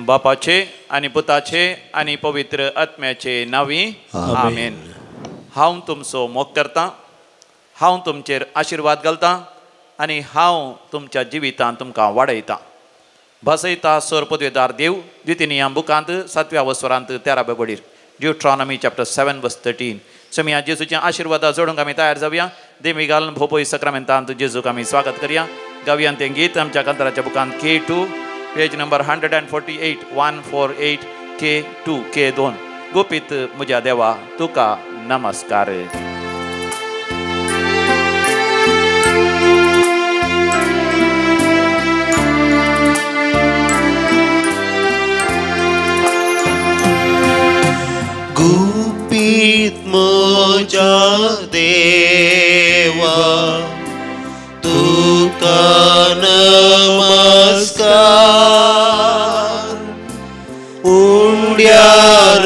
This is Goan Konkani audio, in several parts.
बापाचे आनी पुताचे आनी पवित्र आत्म्याचे नांवी आमेन. हांव तुमचो मोग करतां, हांव तुमचेर आशिर्वाद घालतां आनी हांव तुमच्या जिवितांत तुमकां वाडयतां. भासयता सर पदवेदार देव द्वितीय बुकांत 7व्या वसरांत 13व्या बडीर, ड्युट्रॉनॉमी चॅप्टर 7 वर्स 13. समिया जेजूच्या आशिर्वादा जोडूंक आमी तयार जावया. देमी घालून भोपय सक्रामेंतांत जेजूक आमी स्वागत करया. गावया तें गीत आमच्या कांताराच्या बुकांत K2 page number 148 148 K2 K2. गुपीत म्हज्या देवा तुका नमस्कार. गुपीत म्हज्या देवा तुका नमस्कार, उंड्यार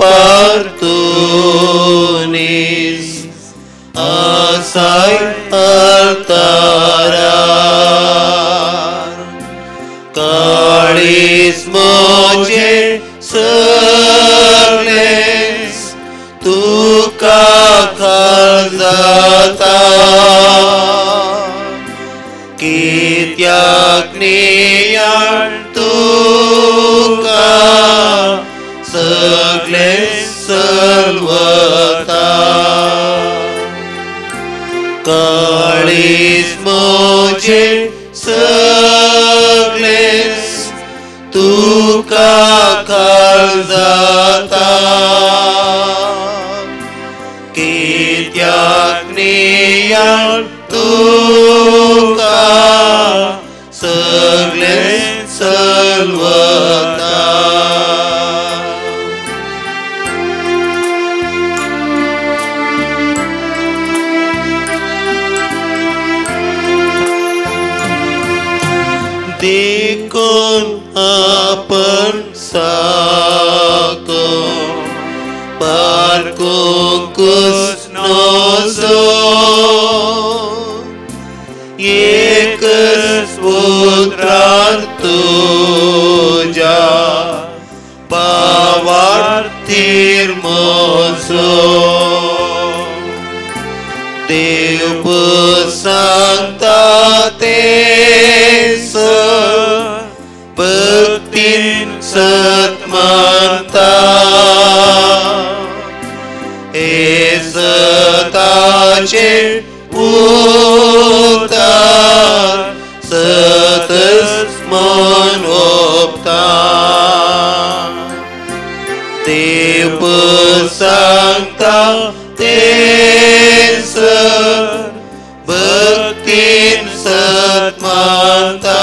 परतूनीस आसाय अल्तारार, काळीज म्हजें सगळेंच तुका खाल जाता, कित्याक नियाळ तुका सगळें सलवता, काळीज म्हजें सगळेंच तुका खाल जाता, कित्याक नियाळ तुका सगळें सलवता. देखून आपण साको पारकूंकूच नजो, एकच पुत्रान तुज्या भावार्थीर म्हजो, देव सांगता तें भक्तीन सत मानता, हे सताचें उतर सतच मन ओंपता, देव सांगता तें भक्तीन सत मानता,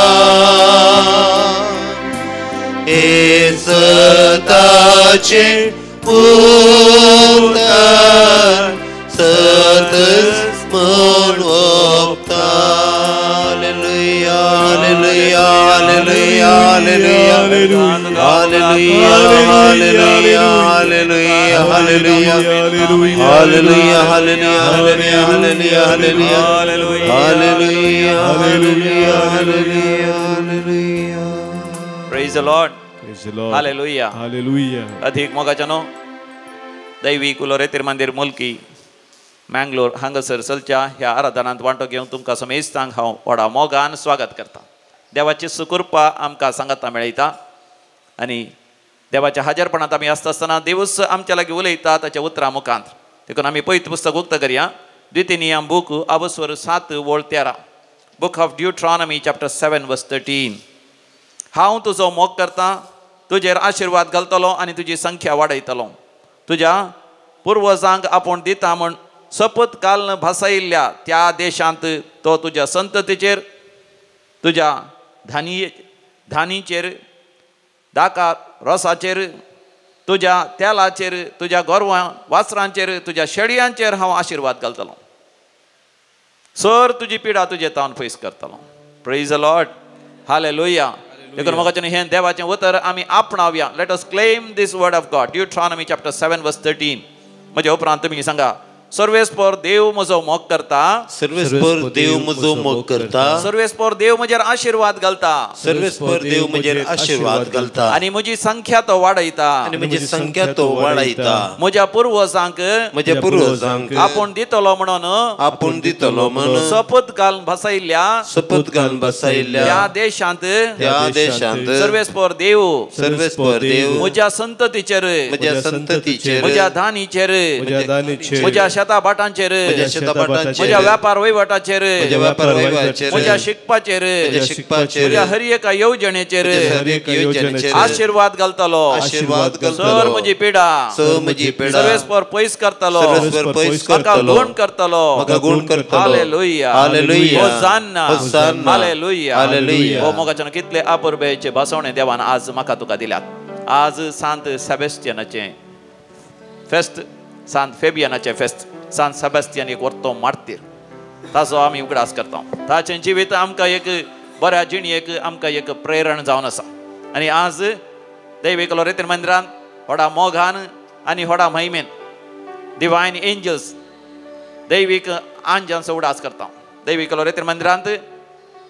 हे सताचें उतर सतच मन ओंपता. Hallelujah, hallelujah, hallelujah, hallelujah, hallelujah, hallelujah, hallelujah, hallelujah, hallelujah, hallelujah, hallelujah, hallelujah, hallelujah, hallelujah, hallelujah. Praise the Lord. Praise the Lord. Hallelujah. Hallelujah. अधिक मोगाच्यानो दैवी कुलोरेतीर मंदिर मुलकी मँगलोर हांगासर चलच्या ह्या आराधनांत वांटो घेवन तुमकां समेस्तांक हांव व्हडा मोगान स्वागत करता. देवाची सुकृपा आमकां सांगाता मेळयता आनी देवाच्या हाजरपणांत आमी आसता आसतना देवूच आमच्या लागीं उलयता ताच्या उतरां मुखांत. देखून आमी पयत पुस्तक उक्त करया. द्वितीय नियम बूक अवस्वर 7 वळ 13, book of Deuteronomy chapter 7 verse 13. हांव तुजो मोग करतां, तुजेर आशिर्वाद घालतलो आनी तुजी संख्या वाडयतलो. तुज्या पुर्वजांक आपूण दिता म्हूण सपत घालून भासायिल्ल्या त्या देशांत तो तुज्या संततीचेर, तुज्या धानीचेर, दाका रोसाचेर, तुज्या तेलाचेर, तुज्या गोरवां वासरांचेर, तुज्या शेळयांचेर हांव आशिर्वाद घालतलो. सर तुजी पिडा तुजे तावन पयस करतलो. Praise the Lord. Hallelujah. देखून मोगाचें हें देवाचें उतर आमी आपणावया. Let us claim this word of God. Deuteronomy chapter 7 verse 13. म्हज्या उपरांत तुमी सांगा, सर्वेस्पर देव म्हजो मोग करता, सर्वेस्पर देव म्हजो मोग करता, सर्वेस्पर देव म्हजेर आशिर्वाद घालता, सर्वेस्पर देव म्हजेर आशिर्वाद घालता, आनी म्हजी संख्या तो वाडयता, आनी म्हजी संख्या तो वाडयता, म्हज्या पुर्वजांक, म्हज्या पुर्वजांक आपूण दितलो म्हणून, आपूण दितलो म्हणून शपथ घालून बसयल्ल्या, शपथ घालून बसयल्ल्या त्या देशांत, त्या देशांत सर्वेस्पर देव, सर्वेस्पर देव म्हज्या संततीचेर, म्हज्या संततीचेर, म्हज्या धानीचेर, म्हज्या धानीचेर, म्हज्या शेताभाटांचेर, म्हज्या शेताभाटांचेर, म्हज्या व्यापार वहिवाटाचेर, म्हज्या व्यापार वहिवाटाचेर, म्हज्या शिकपाचेर, म्हज्या शिकपाचेर, म्हज्या हर एका येवजणेचेर, हर एका येवजणेचेर आशिर्वाद घालतलो, आशिर्वाद घालतलो, सर म्हजी पिडा, सर म्हजी पिडा सर्वेस्पर पयस करतलो, सर्वेस्पर पयस म्हाका करतलो, गुण करतलो, म्हाका गुण करतलो. हालेलुया, हालेलुया, होसान्ना, होसान्ना, हालेलुया, हालेलुया. हो मोगाच्यान कितले अपुरबायेचे भासवणे देवान आज म्हाका तुका दिल्यात. आज सांत सेबेस्टियनाचें फेस्त, सांत फेबियनाचें फेस्त. सांत सेबेस्टियन एक वर्तो मार्तीर, ताचो आमी उगडास करता. ताचें जिवीत आमकां एक बऱ्या जिणेक आमकां एक प्रेरण जावन आसा. आनी आज दैवीक लोरेतीन मंदिरान व्हडा मोगान आनी व्हडा महिमेन डिवायन एंजल्स दैवीक आंजांचो उगडास करता. दैवीक लोरेतीन मंदिरांत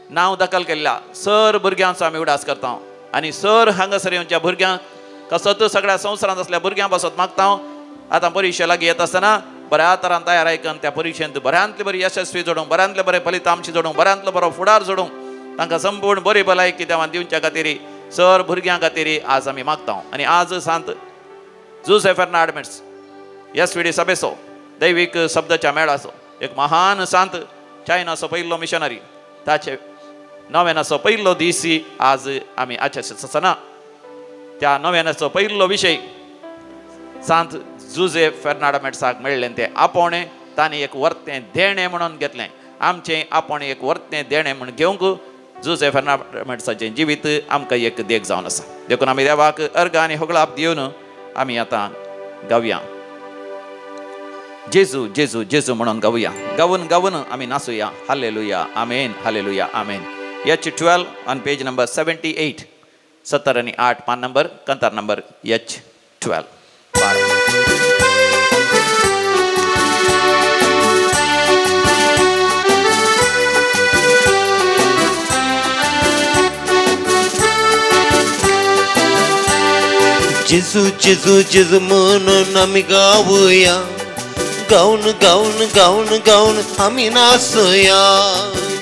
नांव दखल केल्ल्या सर भुरग्यांचो आमी उगडास करता. आनी सर हांगासर येवच्या भुरग्यांक कसत सगळ्या संवसारांत आसल्या भुरग्यां पासत मागता. आतां परिक्षा लागीं येत आसतना बऱ्या तरान तयार आयकन त्या परिक्षेंत बऱ्यांतले बरी यशस्वी जोडूंक, बऱ्यांतले बरे फलितांश जोडूंक, बऱ्यांतलो बरो फुडार जोडूंक, तांकां संपूर्ण बरी भलायकी देवान दिवच्या खातीर सर भुरग्यां खातीर आज आमी मागता. आनी आज सांत जुझे फेर्नांड मेट्स एस वी डी सभेचो दैवीक शब्दाच्या मेळाचो एक महान सांत, चायनाचो पयलो मिशनरी, ताचे नव्यानाचो पयलो दीस आज आमी आचरित आसतना त्या नव्यानाचो पयलो विशय सांत जुझे फेर्नांड मेट्साक मेळ्ळें तें आपोवणें तांणी एक वर्तें देणें म्हणून घेतलें. आमचें आपोवणें एक वर्तें देणें म्हूण घेवंक जुझे फेर्नांड मेट्साचें जिवीत आमकां एक देख जावन आसा. देखून आमी देवाक अर्घ आनी होगळाप दिवन आमी आतां गावया, जेजू जेजू जेजू म्हणून गावया. गावन गावन आमी नाचुया. हालेलुया, आमेन, हालेलुया, आमेन. H12 on page number 78, 70 आनी 8 पान नंबर, कंतार नंबर H12. जेजू जेजू जेजू म्हणून आमी गावया, गावन गावन गावन गावन आमी नाचुया.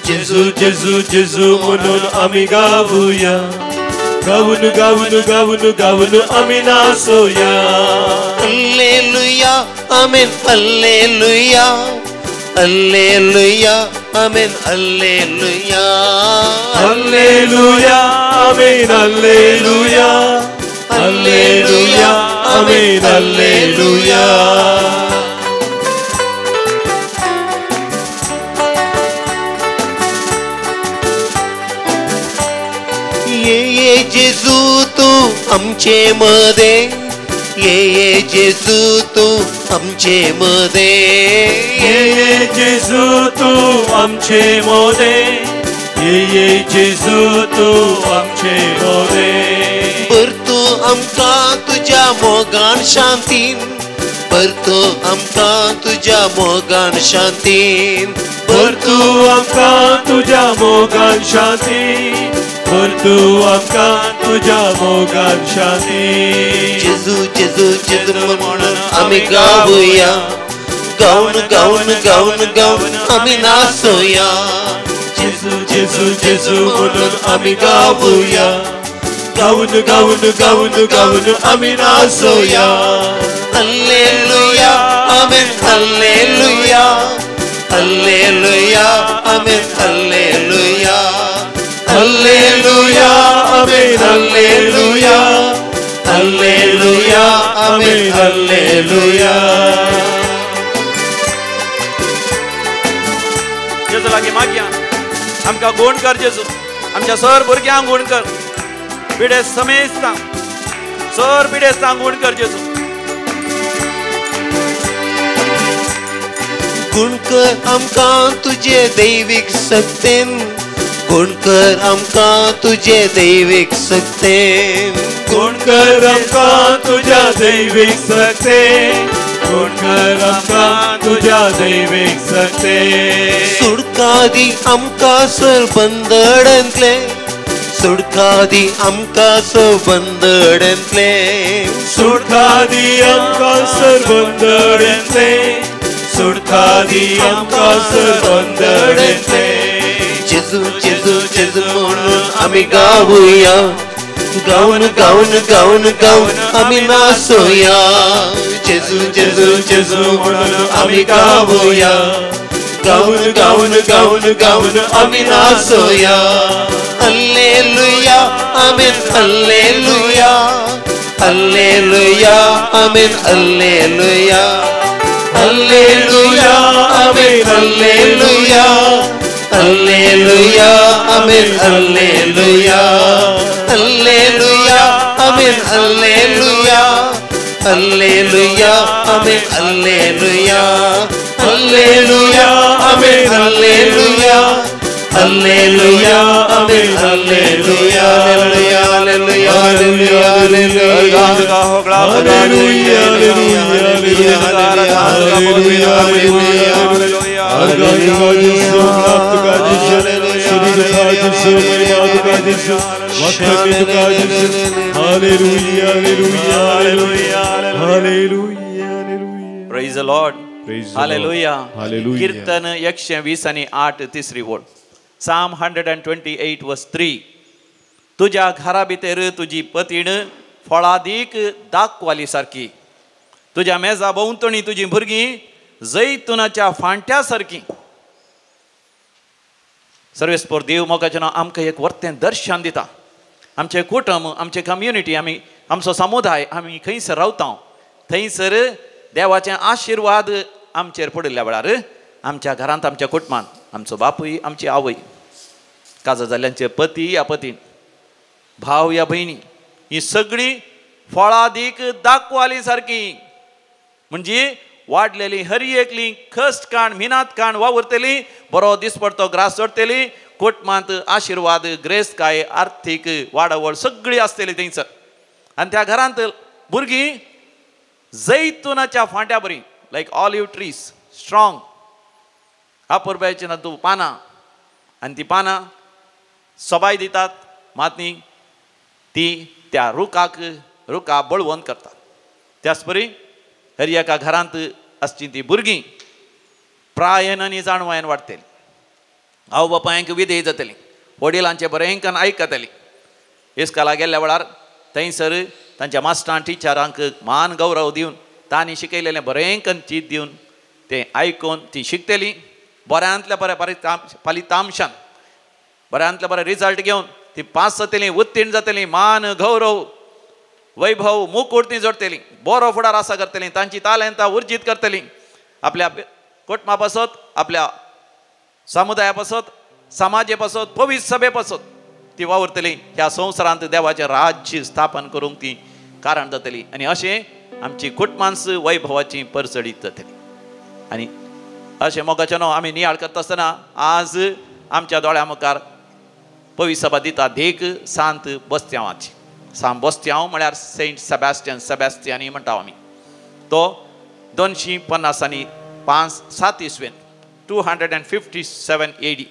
जेजू जेजू जेजू म्हणून आमी गावया, गावन गावन गावन गावन आमी नाचुया. Alleluia, amen, alleluia, alleluia, amen, alleluia, alleluia, amen, alleluia, alleluia, amen, alleluia. ये ये जेजू तू आमचे मध्ये, ये ये जेजू तू आमचे मध्ये, ये ये जेजू तू आमचे मध्ये, ये ये जेजू तू आमचे मध्ये. भर तूं आमकां तुज्या मोगान शांतीन, भर तूं आमकां तुज्या मोगान शांतीन, भर तूं आमकां तुज्या मोगान शांतीन, भर तूं आमकां तुज्या मोगान शांतीन. जेजू जेजू जेजू म्हणून आमी गावया, गावन गावन गावन गावन आमी नाचुया. जेजू जेजू जेजू म्हणून आमी गावया, गावन गावन गावन गावन आमी नाचुया. Alleluia, amen, alleluia, alleluia, amen, alleluia, alleluia, amen, alleluia, alleluia, amen, alleluia. जेजू लागीं मागया, आमकां गुण कर जेजू, आमच्या सर भुरग्यांक गुण कर, पिडेस्त समेस्तांक, सर पिडेस्तांक गुण कर जेजू. गुण कर आमकां तुजे दैवीक शक्तेन, गुण कर आमकां तुजे दैवीक शक्तेन, गुण कर आमकां तुज्या दैवीक शक्तेन, आठवण कर आमकां तुज्या दैवीक सत्ते. सुडकादी आमकां सरबंदड्यांतले, सुडकादी आमकां सरबंदड्यांतले, सुडकादी आमकां सरबंदड्यांतले, सुडकादी आमकां सरबंदड्यांतले. जेजू जेजू जेजू म्हणून आमी गावया, गावन गावन गावन गावन आमी नाचोया. जेजू जेजू जेजू म्हणून आमी गावया, गावन गावन गावन गावन आमी नाचोया. Hallelujah amen hallelujah, hallelujah amen hallelujah, hallelujah amen hallelujah, hallelujah amen hallelujah, hallelujah amen hallelujah, hallelujah amen hallelujah, hallelujah amen hallelujah, hallelujah amen hallelujah. Hallelujah hallelujah hallelujah hallelujah. Hallelujah. Praise the Lord. Hallelujah. Kirtan 120 आणि 8 तिसरी ओळ. Psalm 128 verse 3. तुज्या घरा भितर तुजी पतीण फळादीक दाखवाली सारकी, तुज्या मेजा भोंवतणी तुजी भुरगीं जैतुनाच्या फांट्या सारकी. सर्वेस्पोर देव मोगाचें नांव आमकां एक वर्तें दर्शन दिता. आमचें कुटुंब, आमचें कम्युनिटी, आमी आमचो समुदाय, आमी खंयसर रावता थंयसर देवाचे आशिर्वाद आमचेर पडिल्ल्या वेळार आमच्या घरांत, आमच्या कुटुंबांत आमचो बापूय, आमची आवय, काजा जाल्ल्यांचे पती या पतीन, भाव या भयणी, ही सगळीं फळादीक दाखवाली सारकी. म्हणजे वाडलेली हरी एकली खस्ट काण मिनात काण वावुरतली, बरो दिसपडतो ग्रास जोडटली, कुटुंबांत आशिर्वाद, ग्रेस्तकाय, आर्थीक वाडावळ सगळी आसतली थंयसर. आनी त्या घरांत भुरगीं जैतुनाच्या फांट्या बरी, लायक ऑलिव्ह ट्रीज, स्ट्रॉंग. अपुरबायची ना तूं पानां, आनी ती पानां सबाय दितात, मात न्ही ती त्या रुखाक रुखा बळवंत करतात. त्याच परी हर एका घरांत आसची ती भुरगीं प्रायन आनी जाणवायन वाडटली, आवय बापायंक विधेय जातली, वडिलांचे बरेंकन आयकतली. इस्काला गेल्ल्या वेळार थंयसर तांच्या मास्टरां टिचरांक मान गौरव दिवन तांणी शिकयलेलें बरेंकन चीत दिवन तें आयकून ती शिकतली. बऱ्यांतल्या बऱ्या फलितांशान बऱ्यांतल्या बरें रिजल्ट घेवन ती पास जातली, उत्तीर्ण जातली, मान गौरव वैभव मुकूट ती जोडटली, बरो फुडार आसा करतली, तांची तालेंतां उर्जीत करतली, आपल्या कुटुंबा पासत, आपल्या समुदाया पासत, समाजे पासत, पवित्र सभे पासत ती वावुरतली. ह्या संवसारांत देवाचें राज्य स्थापन करूंक ती कारण जातली आनी अशें आमची कुटुंबांस वैभवाची परचडीत जातली. आनी अशें मोगाचें न्हू आमी नियाळ करता आसतना आज आमच्या दोळ्या मुखार पवित्र सभा दिता देख सांत बस्त्यांवाची. सांत बस्त्यांव म्हळ्यार सेंट सेबॅस्टियन, सेबॅस्टियानी म्हणटा आमी. तो 250 आनी 5-7 इसवेन 257 AD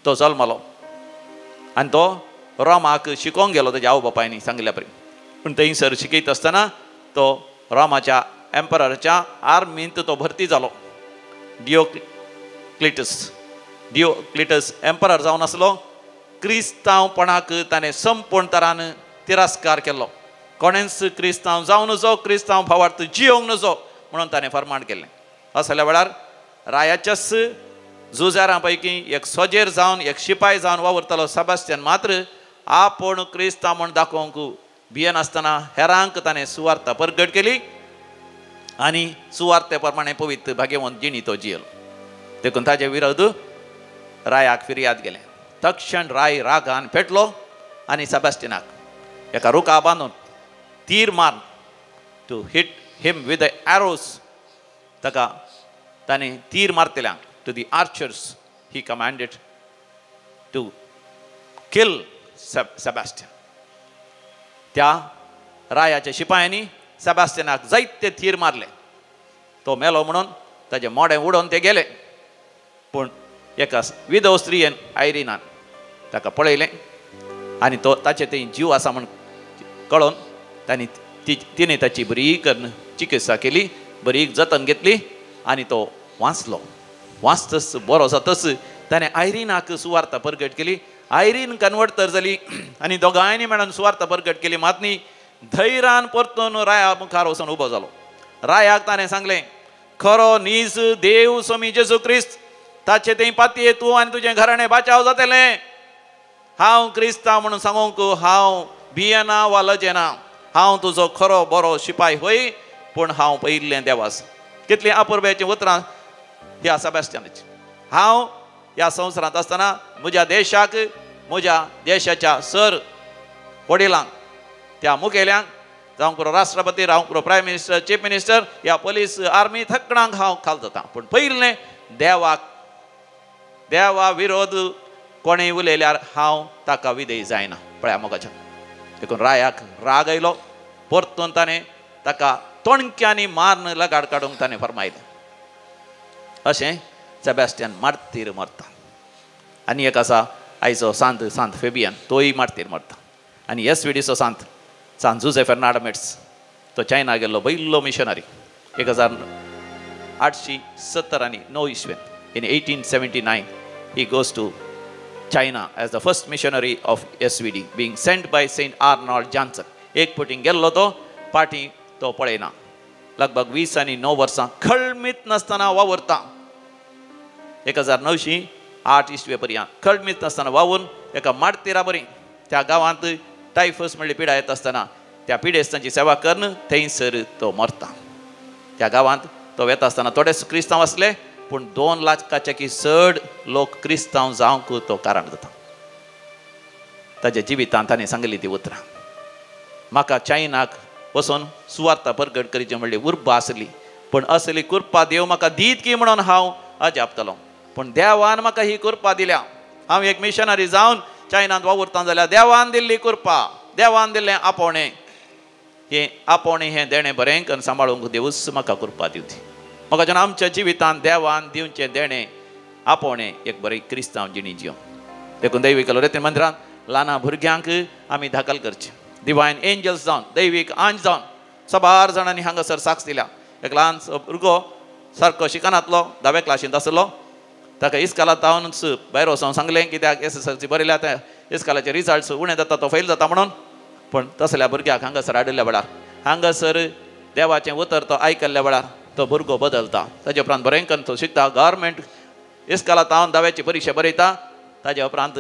तो जल्मलो आनी तो रोमाक शिकोवंक गेलो ताज्या आवय बापायनी सांगिल्ल्या परी. पूण थंयसर शिकयत आसतना तो रोमाच्या एम्परराच्या आर्मींत तो भरती जालो. डिओक्लिटस एम्परर जावन आसलो. क्रिस्तांवपणाक ताणें संपूर्ण तरान तिरस्कार केलो. कोणेंच क्रिस्तांव जावं नजो, क्रिस्तांव भावार्थ जियोंक नजो म्हणून ताणें फर्माण केल्लें. असल्या वेळार रायाच्याच झुजारां पैकी एक सोजेर जावन, एक शिपाय जावन वावुरतालो सेबास्टियन मात्र आपूण क्रिस्तांव म्हूण दाखोवंक भियेनासतना हेरांक ताणें सुवार्ता परगट केली आनी सुवार्ते प्रमाणे पवित्र भाग्यवंत जिणी तो जियेलो. देखून ताजे विरोध रायाक फिर्याद गेलें. तक्षण राय रागान पेटलो आनी सेबास्टियनाक एका रुखा बांदून तीर मार, to hit him with the arrows, ताका ताणें तीर मारतल्यांक, to the archers he commanded to kill Sebastian. त्या रायाच्या शिपायांनी सेबास्टियनाक जायते तीर मारले. तो मेलो म्हणून ताजें मोडें उडोवन ते गेले. पूण एका विधव स्त्रियेन आयरिनान ताका पळयलें आनी तो ताचे थंय जीव आसा म्हूण कळोवन तांणी तिणें ताची बरी करून चिकित्सा केली, बरी जतन घेतली आनी तो वांचलो. वाचतच बरो जातच ताणें आयरिनाक सुवार्ता परगट केली. आयरीन कन्वर्ट तर जाली आनी दोगांयनी मेळून सुवार्ता परगट केली. मात न्ही धैर्यान परतून राया मुखार वचून उबो जालो. रायाक ताणें सांगलें, खरो नीज देव स्वामी जेजू क्रिस्त, ताचे थंय पातये तूं आनी तुजें घराणें बाचाव जातलें. हांव क्रिस्तांव म्हणून सांगूंक हांव भियेना वा लजेना. हांव तुजो खरो बरो शिपाय होय, पूण हांव पयिल्लें देवास. कितलीं अपुरबायेचीं उतरां ह्या सेबास्टियनाचीं. हांव ह्या संवसारांत आसतना म्हज्या देशाक, म्हज्या देशाच्या सर वडिलांक, त्या मुखेल्यांक, जावंक पुरो राष्ट्रपती, रावंक पुरो प्रायम मिनिस्टर, चीफ मिनिस्टर या पोलीस, आर्मी, थकणांक हांव खाल जाता. पूण पयलें देवाक, देवा विरोध कोणें उलयल्यार हांव ताका विधेय जायना. पळया मोगाच्या देखून रायाक राग आयलो. परतून ताणें ताका तोणक्यांनी मारून लगाड काडूंक ताणें फर्मायलें. अशें सेबास्टियन मार्तीर मरता. आनी एक आसा आयचो सांत, सांत फेबियन, तोय मार्तीर मरता. आनी एस विडीचो सांत, सांत जुजे फेर्नांड मेट्स, तो चायना गेल्लो पयलो missionary 1879 इस्वेन, in 1879 he goes to China as the first missionary of SVD, being sent by Saint Arnold Janssen. एक पटींग गेल्लो तो पाटी तो पळयना. लगभग 29 वर्सां खळमीत नासतना वावुरता. 1908 इस्वे पर्यंत खळमीत नासतना वावून एका मार्तीरा बरी त्या गांवांत टायफस म्हणली पिडा येत आसतना त्या पिडेस्तांची सेवा करून थंयसर तो मरता. त्या गांवांत तो वेता आसतना थोडेच क्रिस्तांव आसले, पूण 2 लाखाच्या की चड लोक क्रिस्तांव जावंक तो कारण जाता. ताच्या जिवितांत ताणें सांगली ती उतरां, म्हाका चायनाक वचून सुवार्ता परगट करची म्हणली उर्बा आसली, पूण असली कृपा देव म्हाका दीत की म्हणून हांव अजापतलो. पूण देवान म्हाका ही कृपा दिल्या. हांव एक मिशनरी जावन चायनांत वावुरता जाल्यार देवान दिल्ली कृपा, देवान दिल्लें आपोवणें, हें आपोवणें हें देणें बरें करून सांबाळूंक देवूच म्हाका कृपा दिवची. म्हाका जेन्ना आमच्या जिवितांत देवान दिवचें देणें आपोवणें एक बरें क्रिस्तांव जिणी जिवन. देखून दैवीक लोरेती मंदिरांत ल्हान भुरग्यांक आमी दाखल करचें. डिवायन एंजल्स जावन, दैवीक आंज जावन साबार जाणांनी हांगासर साक्ष दिल्या. एक ल्हान भुरगो सारको शिकनातलो, 10वे क्लासींत आसलो. ताका इस्कालांत तावनच भायर वचोन सांगलें कित्याक SSLC बरयल्या त्या इस्कालाचे रिजल्ट्स उणें जाता, तो फेल जाता म्हणून. पूण तसल्या भुरग्याक हांगासर हाडिल्ल्या वेळार, हांगासर देवाचें उतर तो आयकल्ल्या वेळार तो भुरगो बदलता. ताजे उपरांत बरें करून तो शिकता, गव्हर्मेंट इस्कालांत हांव 10व्याची परिक्षा बरयता. ताजे उपरांत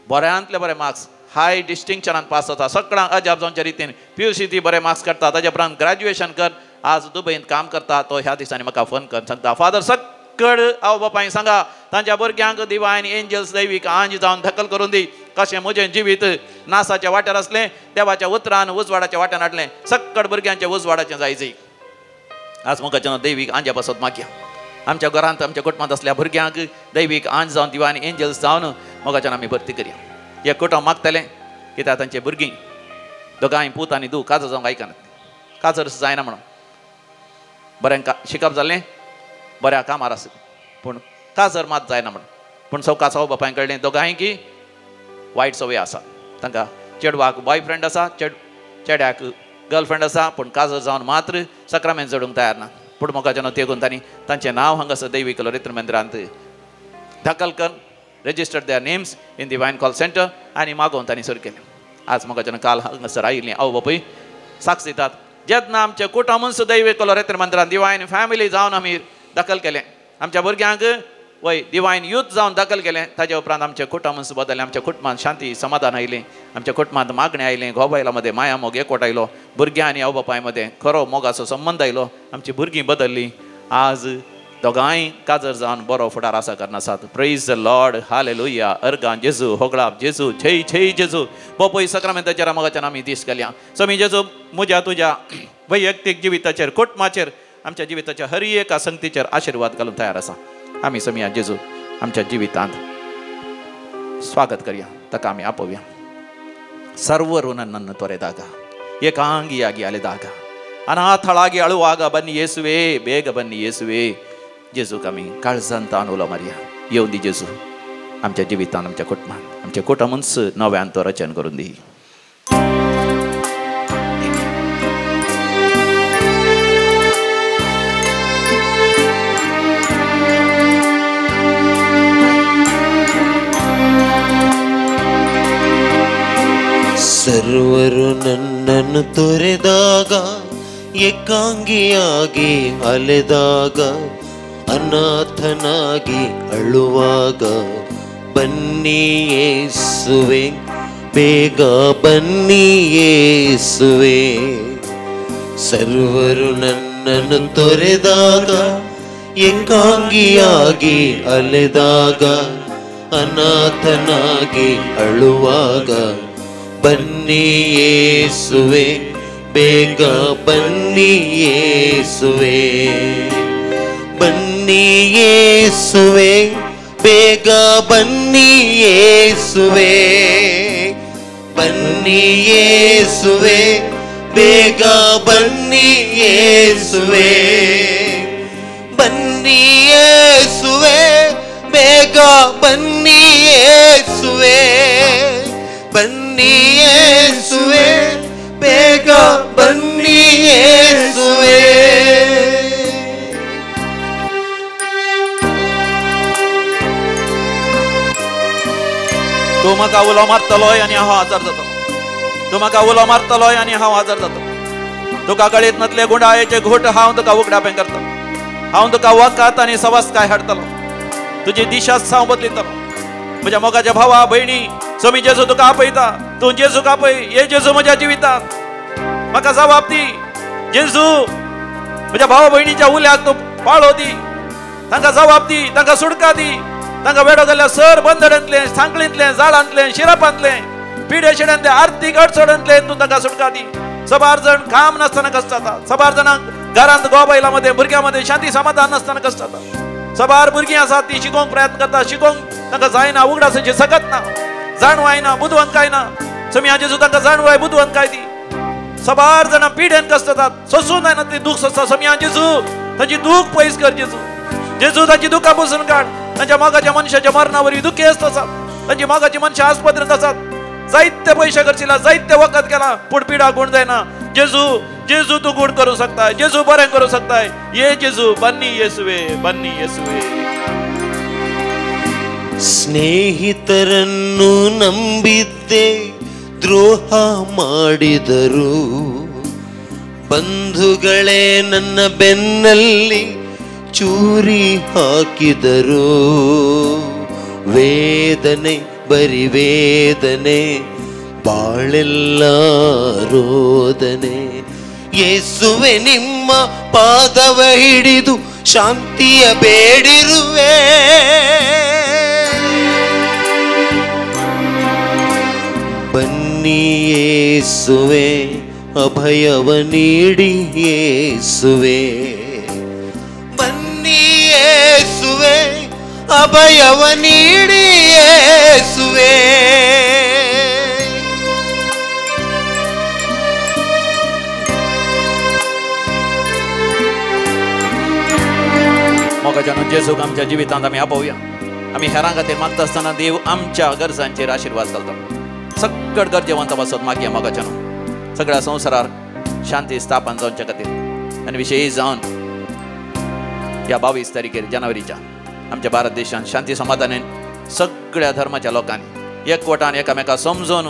बऱ्यांतले बरे मार्क्स, हाय डिस्टिंक्शनान पास जाता. सगळ्यांक अजाप जावच्या रितीन PUC ती बरे मार्क्स काडटा. ताजे उपरांत ग्रॅज्युएशन कर, आज दुबयंत काम करता. तो ह्या दिसांनी म्हाका फोन कर सांगता, फादर सकळ आवय बापायक सांगा तांच्या भुरग्यांक डिवायन एंजल्स दैवीक आंज जावन दखल करून दी. कशें म्हजें जिवीत नासाच्या वाट्यार आसलें, देवाच्या उतरान उजवाडाच्या वाट्यान हाडलें. सकळ भुरग्यांच्या उजवाडाचें जायजय. आज म्हाका दैवीक आंजा पासत मागया. आमच्या घरांत, आमच्या कुटुंबांत आसल्या भुरग्यांक दैवीक आंज जावन, डिवायन एंजल्स जावन मोगाच्यान आमी भरती करया. हे कुटुंब मागतलें कित्याक तांचे भुरगीं दोगांय पूत आनी धूव काजर जावंक आयकनात, काजर जायना म्हणून. बरें शिकप जालें, बऱ्या कामार आसलें, पूण काजर मात जायना म्हणून. पूण सवका आवय बापायन कळ्ळें दोगांय की वायट संवय आसा. तांकां चेडवाक बॉयफ्रेंड आसा, चेड्याक गर्लफ्रेंड आसा, पूण काजर जावन मात्र सक्रामेंत जोडूंक तयार ना. पूण मोगाच्यान तेगून तांणी तांचें नांव हांगासर दैवीक लोरेत्र मंदिरांत दाखल कर, registered their names in divine call centre आनी मागोवन तांणी सुरू केलें. आज मोगाच्यान काल हांगासर आयिल्लीं आवय बापूय साक्ष दितात, जेन्ना आमच्या कुटुंबूच दैवीक लोरेत्र मंदिरांत डिवायन फॅमिली जावन आमी दाखल केलें, आमच्या भुरग्यांक वय डिवायन यूथ जावन दाखल केलें, ताजे उपरांत आमचें कुटुंबूच बदललें. आमच्या कुटुंबांत शांती समाधान आयलें, आमच्या कुटुंबांत मागणें आयलें, घोव बायलां मदें माया मोग एकवट आयलो, भुरग्यां आनी आवय बापाय मदें खरो मोगाचो संबंद आयलो, आमची भुरगीं बदल्लीं. आज दोगांय काजर जावन बरो फुडार आसा करनासात. प्रेज the Lord, hallelujah, अर्गां जेजू, होगळाप जेजू, छे छे जेजू. बोपय सक्रामेंताचेर मोगाच्यान आमी दीस घालया. स्वामी जेजू, म्हज्या तुज्या वैयक्तीक जिविताचेर, कुटुंबाचेर, आमच्या जिविताच्या हर एका संगतीचेर आशिर्वाद घालून तयार आसा. आमी समिया जेजू आमच्या जिवितांत स्वागत करया, ताका आमी आपोवया. सर्व ऋण नन्न तोरे दागा, एकांगी यागी आले दागा, ಅನಾಥಳಾಗಿ ಅಳುವಾಗ ಬನ್ನಿ ಯೇಸುವೆ, ಬೇಗ ಬನ್ನಿ ಯೇಸುವೆ. जेजूक आमी काळजान तान उलो मारया. येवन दी जेजू आमच्या जिवितान, आमच्या कुटुंबान, आमच्या कुटुंबांच नव्यान तो रचन करून दी. ಸರ್ವರು ನನ್ನನ್ನು ತೊರೆದಾಗ, ಏಕಾಂಗಿಯಾಗಿ ಅಲೆದಾಗ, ಅನಾಥನಾಗಿ ಅಳುವಾಗ, ಬನ್ನಿ ಯೇಸುವೆ, ಬೇಗ ಬನ್ನಿ ಯೇಸುವೆ. ಸರ್ವರು ನನ್ನನ್ನು ತೊರೆದಾಗ, ಏಕಾಂಗಿಯಾಗಿ ಅಲೆದಾಗ, ಅನಾಥನಾಗಿ ಅಳುವಾಗ, ಬನ್ನಿ ಯೇಸುವೆ, ಬೇಗ ಬನ್ನಿ ಯೇಸುವೆ. ಬನ್ನಿ ಯೇಸುವೆ, ಬೇಗ ಬನ್ನಿ ಯೇಸುವೆ. ಬನ್ನಿ ಯೇಸುವೆ, ಬೇಗ ಬನ್ನಿ ಯೇಸುವೆ. ಬನ್ನಿ ಯೇಸುವೆ, ಬೇಗ ಬನ್ನಿ ಯೇಸುವೆ. ಬನ್ನಿ ಯೇಸುವೆ, ಬೇಗ ಬನ್ನಿ ಯೇಸುವೆ. तूं म्हाका उलो मारतलोय आनी हांव हजर जातलो, तूं म्हाका उलो मारतलोय आनी हांव हजर जातलो. तुका गळीत नतले गुंडाळेचे घोट हांव तुका उगडापें करतलो, हांव तुका वकात आनी सवस्काय हाडटलो, तुजी दिशाच हांव बदलितलो. म्हज्या मोगाच्या भावा भयणी, स्वामी जेजू तुका आपयता, तूं जेजूक आपय. ये जेजू म्हज्या जिवितांत म्हाका जबाब दी. जेजू म्हज्या भावा भयणीच्या उल्याक तूं पाळो दी, तांकां जबाब दी, तांकां सुटका दी. तांकां वेडो जाल्यार सर बंदडांतलें, सांखळींतलें, जाळांतलें, शिरापांतलें, पिडे शिड्यांतलें, आर्थीक अडचणांतलें तूं तांकां सुटका दी. सबार जण काम नासतना कश्ट जाता, सबार जाणांक घरांत घोव बायलां मदें भुरग्यां मदें शांती समाधान नासतना कश्ट जाता. सबार भुरगीं आसात ती शिकोवंक प्रयत्न करता, शिकोवंक तांकां जायना, उगडासाची सकत ना, जाणवाय ना, बुदवंतकाय ना. समी जेजू तांकां जाणवाय बुदवंतकाय दी. सबार जाणां पिडेन कश्ट जातात, सोसूं जायना ती दूख सोंसता. समी जेजू तांची दूख पयस कर. जेजू, जेजू तांची दुखां पुसून काड. तांच्या मोगाच्या मनशाच्या मरणा वरवीं दुखेस्त आसात, तांची मोगाची मनशां आस्पत्रेंत आसात. जायते पयशे खर्चिला, जायते वखद केला, पूण पिडा गूण जायना. जेजू, जेजू तूं गूण करूं शकताय, जेजू बरें करूं शकताय. ये जेजू, बन्नी येसुवे, बन्नी येसुवे. ಸ್ನೇಹಿತರನ್ನು ನಂಬಿದ್ದೆ, ದ್ರೋಹ ಮಾಡಿದರು. ಬಂಧುಗಳೇ ನನ್ನ ಬೆನ್ನಲ್ಲಿ ಚೂರಿ ಹಾಕಿದರು. ವೇದನೆ ಬರಿ ವೇದನೆ, ಬಾಳೆಲ್ಲ ರೋದನೆ. ಯೇಸುವೆ ನಿಮ್ಮ ಪಾದವ ಹಿಡಿದು ಶಾಂತಿಯ ಬೇಡಿರುವೆ. ಬನ್ನಿ ಯೇಸುವೆ, ಅಭಯವ ನೀಡಿ ಯೇಸುವೆ. ಬನ್ನಿ ಯೇಸುವೆ, ಅಭಯವ ನೀಡಿ ಯೇಸುವೆ. मोगाच्यान जेजूक आमच्या जिवितांत आमी आपोवया. आमी हेरां खातीर मागता आसतना देव आमच्या गरजांचेर आशिर्वाद घालता. सगळ्या गरजेवंत पासत मागया मोगाच्यान सगळ्या संवसारार शांती स्थापन जावच्या खातीर आनी विशेश जावन ह्या 22 तारखेर जानेवारीच्या आमच्या भारत देशान शांती समाधानान सगळ्या धर्माच्या लोकांनी एकवटान एकामेका समजून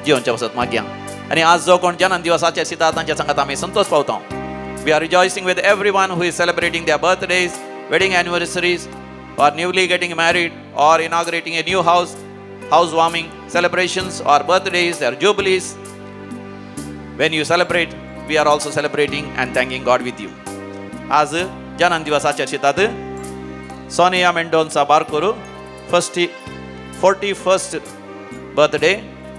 जिवनच्या पासत मागया. आनी आज जो कोण जन्म दिवस आचरिता तांच्या सांगात आमी संतोष पावता. We are rejoicing with everyone who is celebrating their birthdays, wedding anniversaries, or newly getting married, or inaugurating a new house, housewarming celebrations, or birthdays, or jubilees. When you celebrate, we are also celebrating and thanking God with you. आज जन्म दिवस आचरितात Sonia Mendonca Barkur 41st birthday,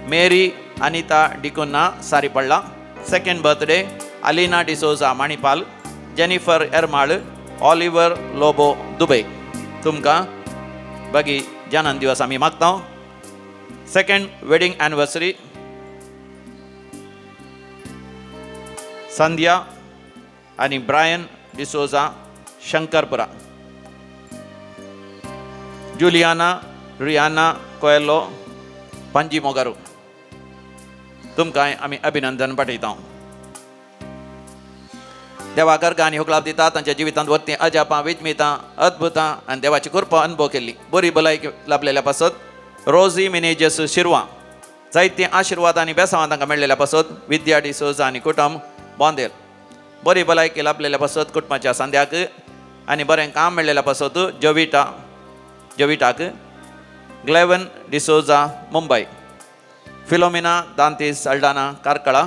Mary Anita D'Cunha Saripalla 2nd birthday, Alina D'Souza Manipal, Jennifer Ermal, Oliver Lobo Dubai. तुमकां बाकी जन्म दिवस आमी मागता. 2nd wedding anniversary Sandhya आनी ब्रायन डिसोजा शंकरपुरा, जुलियाना रियाना कोयलो पणजी मोगारू तुमकां आमी अभिनंदन पाठयता। देवा गर्गा आनी हुकलाप दिता तांच्या जिवितांत वरती अजापां विजमितां अद्भुतां आनी देवाची कृपा अनुभव केल्ली बरी भलायकी लाभलेल्या पासत रोजी मिनेजस शिरवा जायते आशिर्वाद आनी बेसांवां तांकां मेळ्ळेल्या पासत विद्या डिसोजा आनी कुटुंब बोंदेल बरी भलायकी लाभलेल्या पासत कुटुंबाच्या सांद्याक आनी बरें काम मेळ्ळेल्या पासत जोविटा जोविटाक ग्लेवन डिसोजा मुंबय, फिलोमिना दांतीस सल्डाना कार्कळा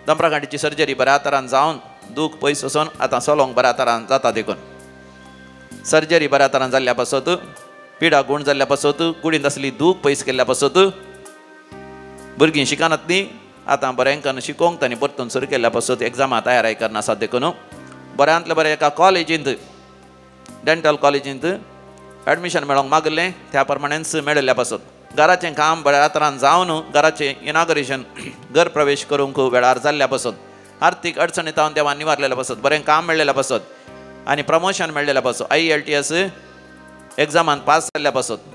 दंपरागांठीची सर्जरी बऱ्या तरान जावन दूख पयस वचून आतां सोलोंक बऱ्या तरान जाता देखून सर्जरी बऱ्या तरान जाल्ल्या पासत पिडा गूण जाल्ल्या पासत कुडींत आसली दूख पयस केल्ल्या पासत भुरगीं शिकनातलीं आतां बरें करून शिकोवंक तांणी परतून सुरू केल्ल्या पासत एग्जामा तयारी करना आसात देखून बऱ्यांतले बरें एका कॉलेजींत डेंटल कॉलेजींत एडमिशन मेळोंक मागलें त्या प्रमाणेच मेळिल्ल्या पासत घराचें काम बऱ्या तरान जावन घराचें इनाग्रेशन घर प्रवेश करूंक वेळार जाल्ल्या पासत आर्थीक अडचणी तावन देवान निवारलेल्या पासत बरें काम मेळ्ळेल्या पासत आनी प्रमोशन मेळ्ळेल्या पासत IELTS एग्जामान पास जाल्ल्या पासत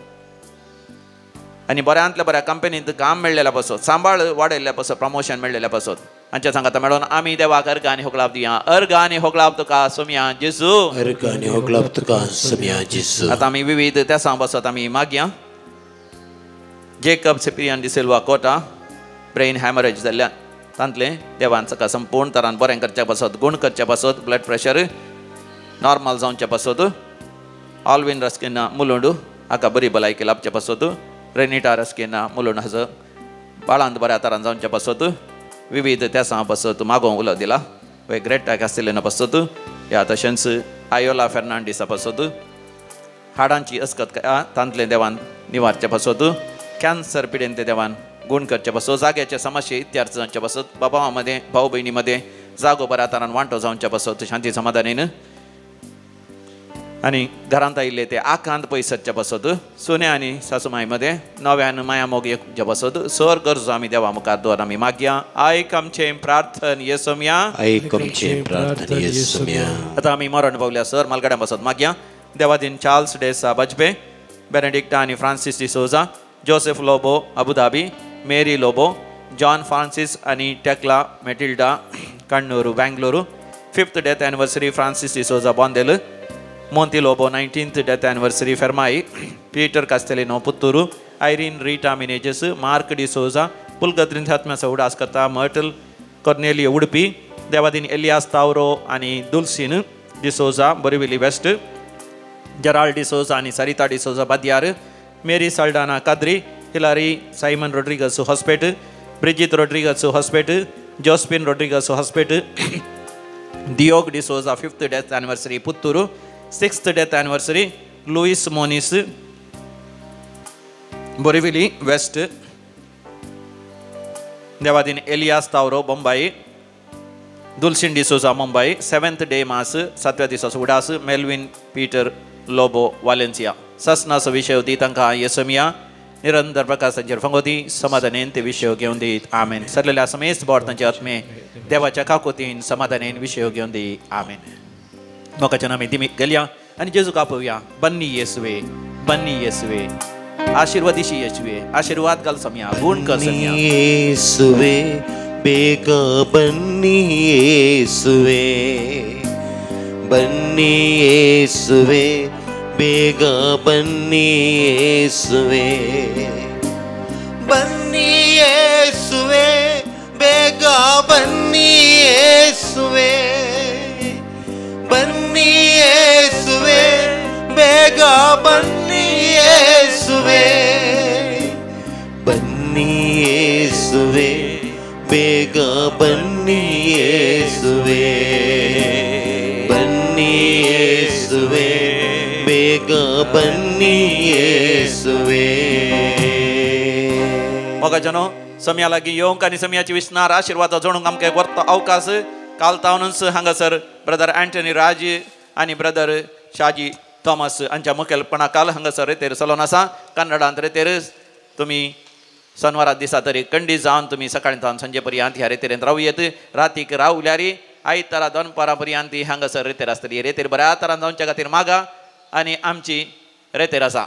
आनी बऱ्यांतल्या बऱ्या कंपनींत काम मेळ्ळेल्या पासत सांबाळ वाडयल्ल्या पासत प्रमोशन मेळ्ळेल्या पासत हांच्या सांगाता मेळोन आमी देवाक अर्घ आनी होगळाप दिया। अर्घ आनी होगळाप तुका सोमया जेजू, अर्घ आनी होगळाप तुका सोमया जेजू। आतां आमी विविध त्या बसत आमी मागया। Jacob Cyprian D'Silva Kota brain haemorrhage जाल्ल्या तांतलें देवान ताका संपूर्ण तरान बरें करच्या पासत गूण करच्या पासत ब्लड प्रेशर नॉर्मल जावच्या पासत ऑलविन रस्किना मुलुंडू हाका बरी भलायकी लाभच्या पासत रेनिटा रस्किना मुलुंड हाजो बाळांत बऱ्या तरान जावच्या पासत विविध त्या पासत मागोवंक उलो दिला वे ग्रेटा कास्तिलिना पासत ह्या तशेंच आयोला फेर्नांडीसा पासत हाडांची अस्कत तांतलें देवान निवारच्या पासत कॅन्सर पिडेन ते देवान गूण करचे पासत जाग्याचे समस्ये इत्यार्थ जावचे पासत बाबा मदें भाव भयणी मदें जागो बऱ्या तरान वांटो जावचे पासत शांती समाधानीन आनी घरांत आयिल्ले ते आकांत पयस सरचे पासत सुन्या आनी सासुमाय मदें नव्यान माया मोग येवचे पासत सर गरजो आमी देवा मुखार दवर आमी मागया। आयक आमचें प्रार्थन येसोमया, आयक आमचें प्रार्थन येसोमया। आतां आमी मरण पावल्या सर मालगाड्यां पासत मागया। देवादीन चार्ल्स डेसा बजबे, बेनेडिक्टा आनी Francis D'Souza, Joseph Lobo Abu Dhabi, Mary Lobo, John Francis आनी Tekla Matilda Kannur Bengaluru, 5th death anniversary Francis D'Souza Bondel, Monty Lobo 19th death anniversary Fermai, Peter Castelino Puttur, Irene Rita Menezes, Mark D'Souza, पुलगद्रिंथात्म्याचो उडास करता मर्टल कॉर्नेलियो उडपी, देवादीन एलियास तावरो आनी दुलसीन डिसोजा बोरिविली वेस्ट, जेराल्ड डिसोजा आनी Sarita D'Souza Badyar, Mary Saldanha Kadri, Hillary Simon Rodrigues Hospet, Brigitte Rodrigues Hospet, Josephine Rodrigues Hospet, Diogo D'Souza 5th death anniversary Puttur, 6th death anniversary Louis Moniz Borivali west, Devadin Elias Tauro Bombay, Dulcin D'Souza Mumbai, 7th day mass सातव्या दिसाचो उडास मेल्विन पीटर लोबो वालेन्सिया। ससनाचो विशय दी तांकां येसमिया निरंतर प्रकाशाचेर फंगोती समाधानेन ते विशय घेवन दीत आमेन। सरलेल्या समेस्त बोर तांचे आत्मे देवाच्या काकोतीन समाधानेन विशय घेवन दी आमेन। मोकाच्यान आमी दिमीक गेल्या आनी जेजू कापोवया। बन्नी येसवे, बन्नी येसवे, आशीर्वादिशी येसवे, आशीर्वाद घाल समया, गुण कर समया। येसवे बेग बन्नी येसवे, बन्नी येसवे ಬೇಗ ಬನ್ನಿ ಯೇಸುವೆ, ಬನ್ನಿ ಯೇಸುವೆ ಬೇಗ ಬನ್ನಿ ಯೇಸುವೆ, ಬನ್ನಿ ಯೇಸುವೆ ಬೇಗ ಬನ್ನಿ ಯೇಸುವೆ, ಬನ್ನಿ ಯೇಸುವೆ ಬೇಗ ಬನ್ನಿ ಯೇಸುವೆ, ಬನ್ನಿ ಯೇಸುವೆ ಬೇಗ ಬನ್ನಿ ಯೇಸುವೆ। मोगाजनो सम्या लागीं येवंक आनी सम्याची विसनार आशिर्वाद जोडूंक आमकां वर्त अवकाश काल तावनूच हांगासर ब्रदर अँटनी राज आनी ब्रदर शाजी थॉमस हांच्या मुखेलपणा काल हांगासर रेतेर चलोवन आसा। कन्नडांत रेतेर तुमी शनवारा दिसा तरी कंडी जावन तुमी सकाळी जावन सांजे पर्यंत ह्या रेतेरेंत रावू येत। रातीक रावल्यार आयतारा दनपारां पर्यंत ती हांगासर रेतेर आसतली. रेतेर बऱ्या तरान जावच्या खातीर मागा आनी आमची रेतेर आसा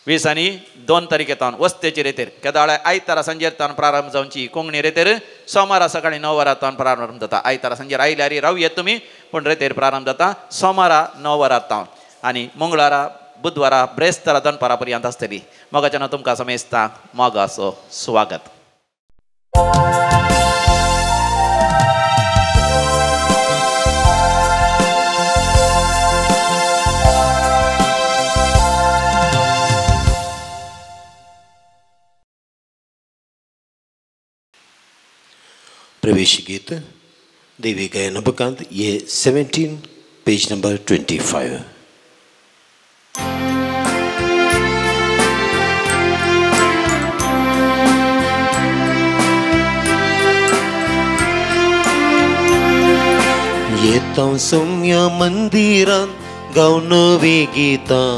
20 आनी 2 तारखे तावन वस्तेची रेतेर केदाळे आयतारा सांजेर तावन प्रारंभ जावची. कोंकणी रेतेर सोमारा सकाळी 9 वरां तावन प्रारंभ जाता. आयतारा सांजेर आयल्यार रावयेत तुमी, पूण रेतेर प्रारंभ जाता सोमारा 9 वरां तावन आनी मंगळारा बुधवारा ब्रेस्तारा दनपारा पर्यंत आसतली. मोगाच्यान तुमकां समेस्तांक मोगाचो स्वागत. प्रवेश गीत देवी गायन नभकांत ये 17 पेज नंबर 25. येता सौम्या मंदिरांत गावन नवी गीतां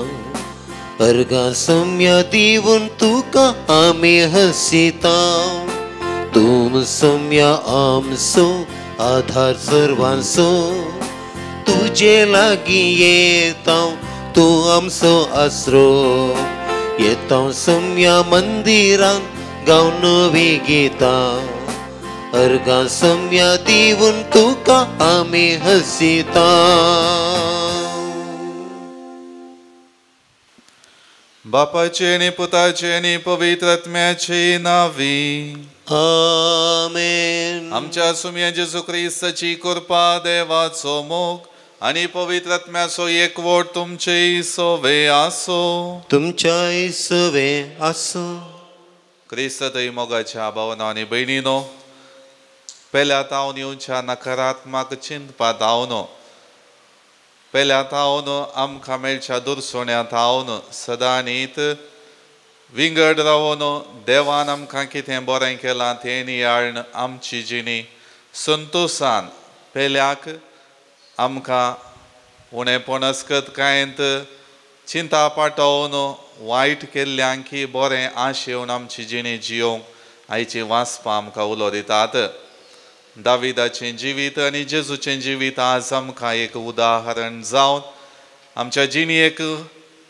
अर्घा सौम्या दिवन तुका आमी हसिता. तूं सौम्या आमचो आधार सर्वांचो तुजे लागीं येता तूं आमचो आसरो. येता सौम्या मंदिरांत गावन नवी गीतां अर्घा सौम्या दिवन तुका आमी हसिता. बापाचे आनी पुताचे आनी पवित्र आत्म्याचे नांवी आमेन. आमच्या सुम्या जेजू क्रिस्ताची कृपा, देवाचो मोग आनी पवित्र आत्म्याचो एकवट तुमचे सवे आसो. तुमच्याय सवे आसो. क्रिस्त थंय मोगाच्या भावना आनी भयणीनो, पेल्या तावन येवच्या नकारात्मक चिंतपा तावन, पेल्या तावन आमकां मेळच्या दुरसोण्या तावन सदांनीत विंगड रावन देवान आमकां कितें बरें केलां तें नियाळन आमची जिणी संतोशान पेल्याक आमकां उणेपण अस्कतकायेंत चिंता पाटोवन वायट केल्ल्यांकी बरें आशेवन आमची जिणी जियोवंक आयची वाचपां आमकां उलो दितात. दाविदाचें जिवीत आनी जेजूचें जिवीत आज आमकां एक उदाहरण जावन आमच्या जिणेक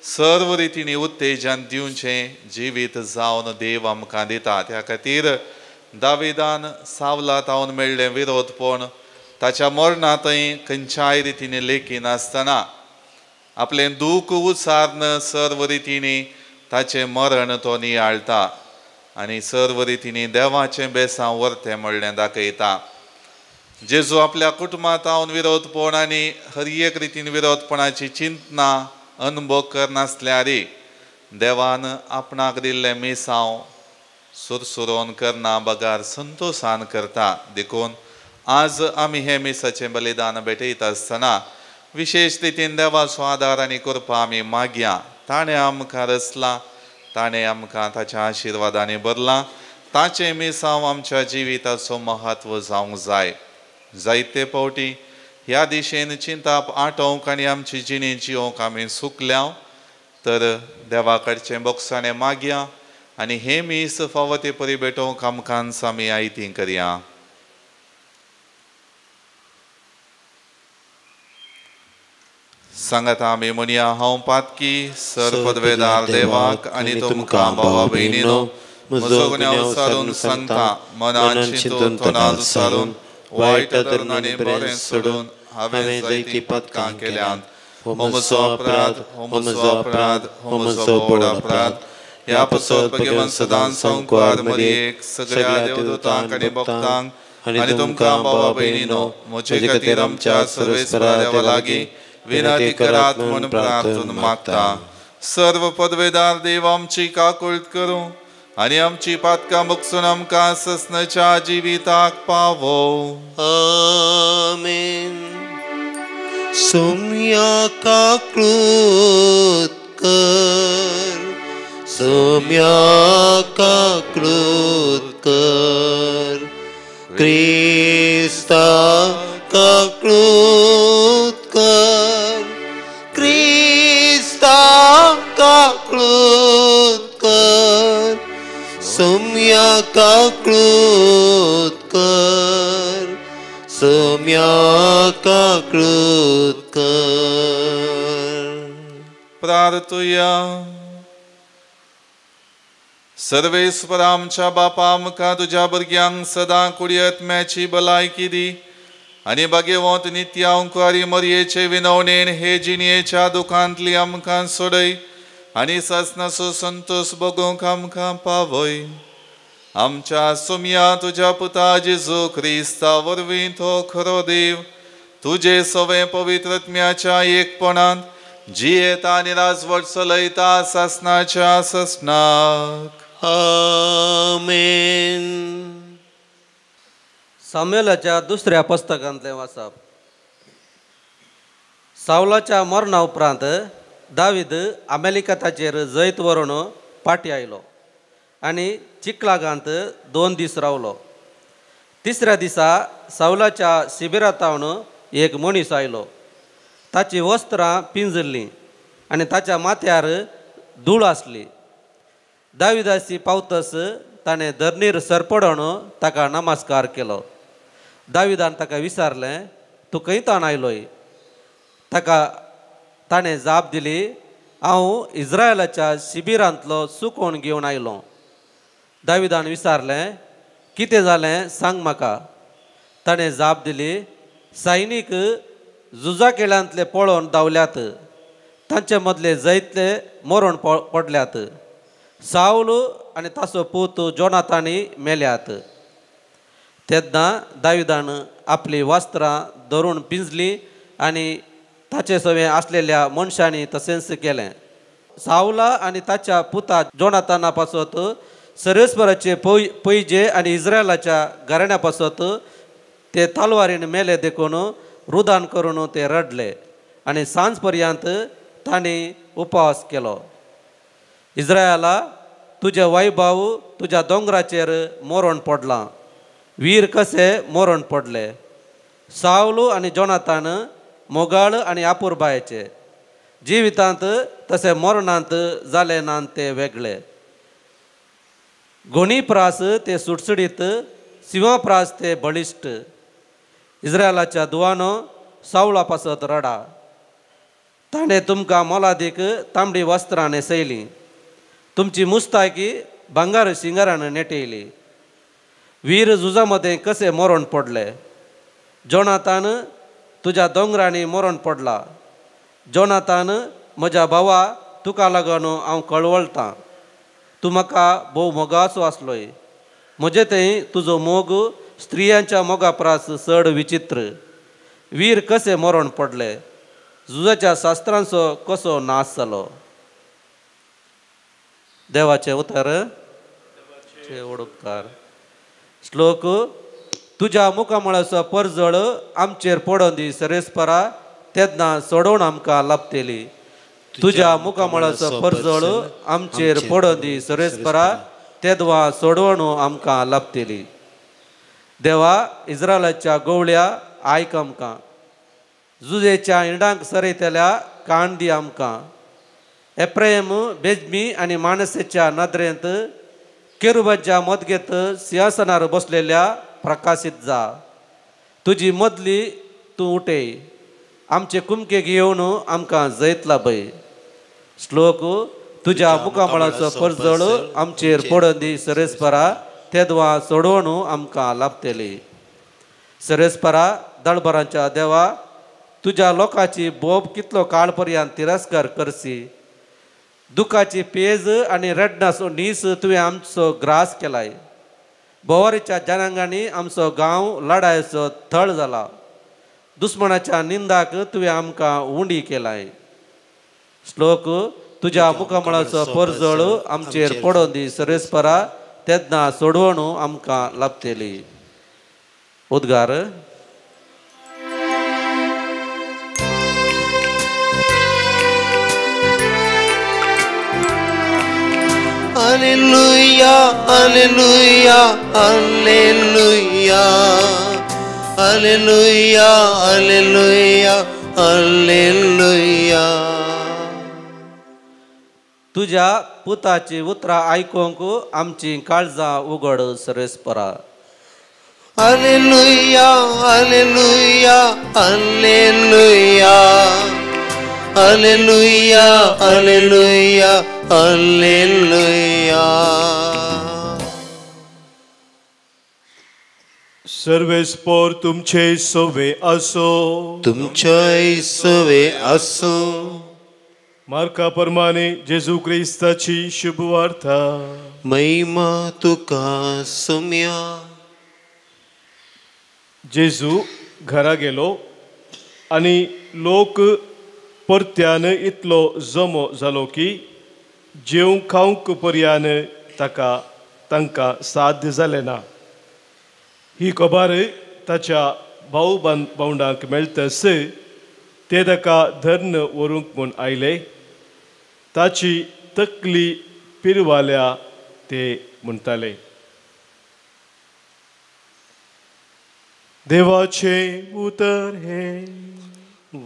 सर्व रितींनी उत्तेजन दिवचें जिवीत जावन देव आमकां दिता. त्या खातीर दाविदान सावला तावन मेळ्ळें विरोधपण ताच्या मरणांतय खंयच्याय रितींनी लेखी नासतना आपलें दूख उचारून सर्व रितींनी ताचें मरण तो नियाळटा आनी सर्व रितींनी देवाचें बेसांव वर्तें म्हणलें दाखयता. जेजू आपल्या कुटुंबांत विरोधपण आनी हर एक रितीन विरोधपणाची चिंतना अनुभव करनासल्यार देवान आपणाक दिल्लें मिसांव सुरसुरोन करना बगार संतोशान करता. देखून आज आमी हें मिसाचें बलिदान भेटयता आसतना विशेश रितीन देवाचो आदार आनी कृपा आमी मागया. ताणें आमकां रचलां, ताणें आमकां ताच्या आशिर्वादांनी भरलां. ताचें मिसांव आमच्या जिविताचो म्हत्व जावंक जाय. जायते फावटी ह्या दिशेन चिंताप आटोवंक आनी आमची जिणी जियोवंक आमी सुकल्या तर देवा कडचें बोगसाणें मागया आनी हें मीस फावो ते परी भेटोवंक आमकां आमी आयती करया. सांगाता आमी म्हणया, हांव पातकी सर पदवेदार देवाक आनी तुमकां भावा भयणीनो म्हजो गुन्यांव सारून सांगता. मनान चिंतून तोंडान सारून वायट धरून आनी बरें सोडून हांवें जायतीं पातकां केल्यांत. हो म्हजो अपराध, हो म्हजो अपराध, हो म्हजो व्हड अपराध. ह्या पासत भगवान सदां संकवार मरियेक, सगळ्या देवदूतांक आनी भक्तांक आनी तुमकां भावा भयणीनो म्हजे खातीर आमच्या सर्वेस्परा देवा लागीं विनंती करात म्हूण प्रार्थना मागता. सर्व पदवेदार देव आमची काकुळट करूं आनी आमची पातकां बगसून आमकां ससनाच्या जिविताक पावो. आमेन. सोम्या काकुळट कर, सोम्या काकुळट कर, क्रिस्ता काकुळट कर, क्रिस्ता काकुळट कर, सोम्या काकुळट कर, सोम्या काकृत कर. प्रार्थुया. सर्वेस्पर आमच्या बापा आमकां तुज्या भुरग्यांक सदां कुडयत्म्याची भलायकी दी आनी भाग्यवंत नित्य अंकुरी मरयेचे विनवणेन हे जिणयेच्या दुखांतली आमकां सोडय आनी सासनाचो संतोष भोगूंक आमकां पावय. आमच्या सोम्या तुज्या पुता जेजू क्रिस्ता वरवीं तो खरो देव तुजे सवें पवित्रत्म्याच्या एकपणांत जियेता आनी राजवट चलयता सासनाच्या सासनाक. आमेन. सामुएलाच्या दुसऱ्या पुस्तकांतलें वाचप. सावलाच्या मरणा उपरांत दावीद अमेलिकाताचेर जैत व्हरून पाटी आयलो आनी चिकलागांत 2 दीस रावलो. तिसऱ्या दिसा सावलाच्या शिबिरांतावन एक मनीस आयलो. ताची वस्त्रां पिंजल्लीं आनी ताच्या माथ्यार धूळ आसली. दाविदासी पावतस ताणें धरणीर सरपडोवन ताका नमस्कार केलो. दाविदान ताका विचारलें, तूं खंय ताण आयलोय? ताका ताणें जाप दिली, हांव इज्रायलाच्या शिबिरांतलो सुकोवन घेवन आयलो. दाविदान विचारलें, कितें जालें सांग म्हाका. ताणें जाप दिली, सैनीक झुजा खेळांतले पळोवन धांवल्यात, तांचे मदले जैतले मरण पडल्यात, सावल आनी ताचो पूत जोनातानी मेल्यात. तेन्ना दाविदान आपली वस्त्रां धरून पिंजली आनी ताचे सवें आसलेल्या मनशांनी तशेंच केलें. सावला आनी ताच्या पुता जोनाताना पासत सर्वेस्पराचे पयजे आनी इज्रायलाच्या घराण्या पासत ते तलवारीन मेले देखून रुदान करून ते रडले आनी सांज पर्यंत तांणी उपवास केलो. इज्रायला तुजें वैभव तुज्या दोंगराचेर मरण पडलां, वीर कशे मरण पडले. सावलू आनी जोनातान मोगाळ आनी आपुरबायेचे जिवितांत तशें मरणांत जालें ना ते वेगळे. गोणी प्रास ते सुटसुडीत, सिंहा प्रास ते बळिश्ट. इज्रायलाच्या दुवानो सावला पासत रडा, ताणें तुमकां मोलादीक तांबडी वस्त्रां न्हेसयलीं, तुमची मुस्ताकी भांगर शिंगारान नेटयली. वीर झुजा मदें कशें मरण पडले, जोनातान तुज्या दोंगरांनी मरण पडला. जोनातान म्हज्या भावा तुका लागून हांव कळवळटां, तूं म्हाका भोव मोगाचो आसलोय. म्हजे थंय तुजो मोग स्त्रियांच्या मोगा परस चड विचित्र. वीर कशें मरण पडले, झुजाच्या शास्त्रांचो कसो नाश जालो. देवाचें उतर उपकार. श्लोक. तुज्या मुखामळाचो परजळ आमचेर पडोन दी सरेस्परा, तेन्ना सोडोवन आमकां लाभतली. तुज्या मुखामळाचो परजळ आमचेर पडोन दी सरेस्परा, तेदवा सोडोवन आमकां लाभतली. देवा इज्रायलाच्या गोवळ्या आयक आमकां, जुजेच्या इंडांक सरयतल्या कान दी आमकां. एप्रेम बेजमी आनी मानसेच्या नदरेंत केरुबाच्या मदगेत सिंहासनार बसलेल्या प्रकाशीत जा. तुजी मदली तूं उठय, आमचे कुमके घेवन आमकां जैत लाभय. श्लोक. तुज्या मुखामळाचो परजळ आमचेर पडोन दी सरेस्परा, तेदवा सोडोवन आमकां लाभतली. सरेस्परा दळबरांच्या देवा, तुज्या लोकांची बोब कितलो काळ पर्यंत तिरस्कार करसी. दुखाची पेज आनी रडनाचो नीस तुवें आमचो ग्रास केलाय. भोंवरीच्या जनांगांनी आमचो गांव लडायचो थळ जाला. दुस्मनाच्या निंदाक तुवें आमकां उंडी केलाय. श्लोक. तुज्या मुखामळाचो परजळ आमचेर पडोन दी सरेस्परा, तेन्ना सोडवण आमकां लाभतली. उद्गार. Alleluia, alleluia, alleluia, alleluia, alleluia, alleluia. तुज्या पुताची उतरां आयकूंक आमची काळजां उगड सरेस्परा. Alleluia, alleluia, alleluia, alleluia, alleluia, alleluia. सर्वेस्पोर तुमचे सोवे असो, तुमचे सोवे असो. मार्का प्रमाणे जेजू क्रिस्ताची शुभवार्ता. महिमा तुका सुम्या. जेजू घरा गेलो आनी लोक परत्यान इतलो जमो जालो की जेवंक खावंक पर्यान ताका तांकां साध्य जालें ना. ही खबर ताच्या भाव भावंडांक मेळटस ते ताका धर्ण व्हरूंक म्हूण आयले. ताची तकली पिरवाल्या ते म्हणटाले. देवाचें उतर हे.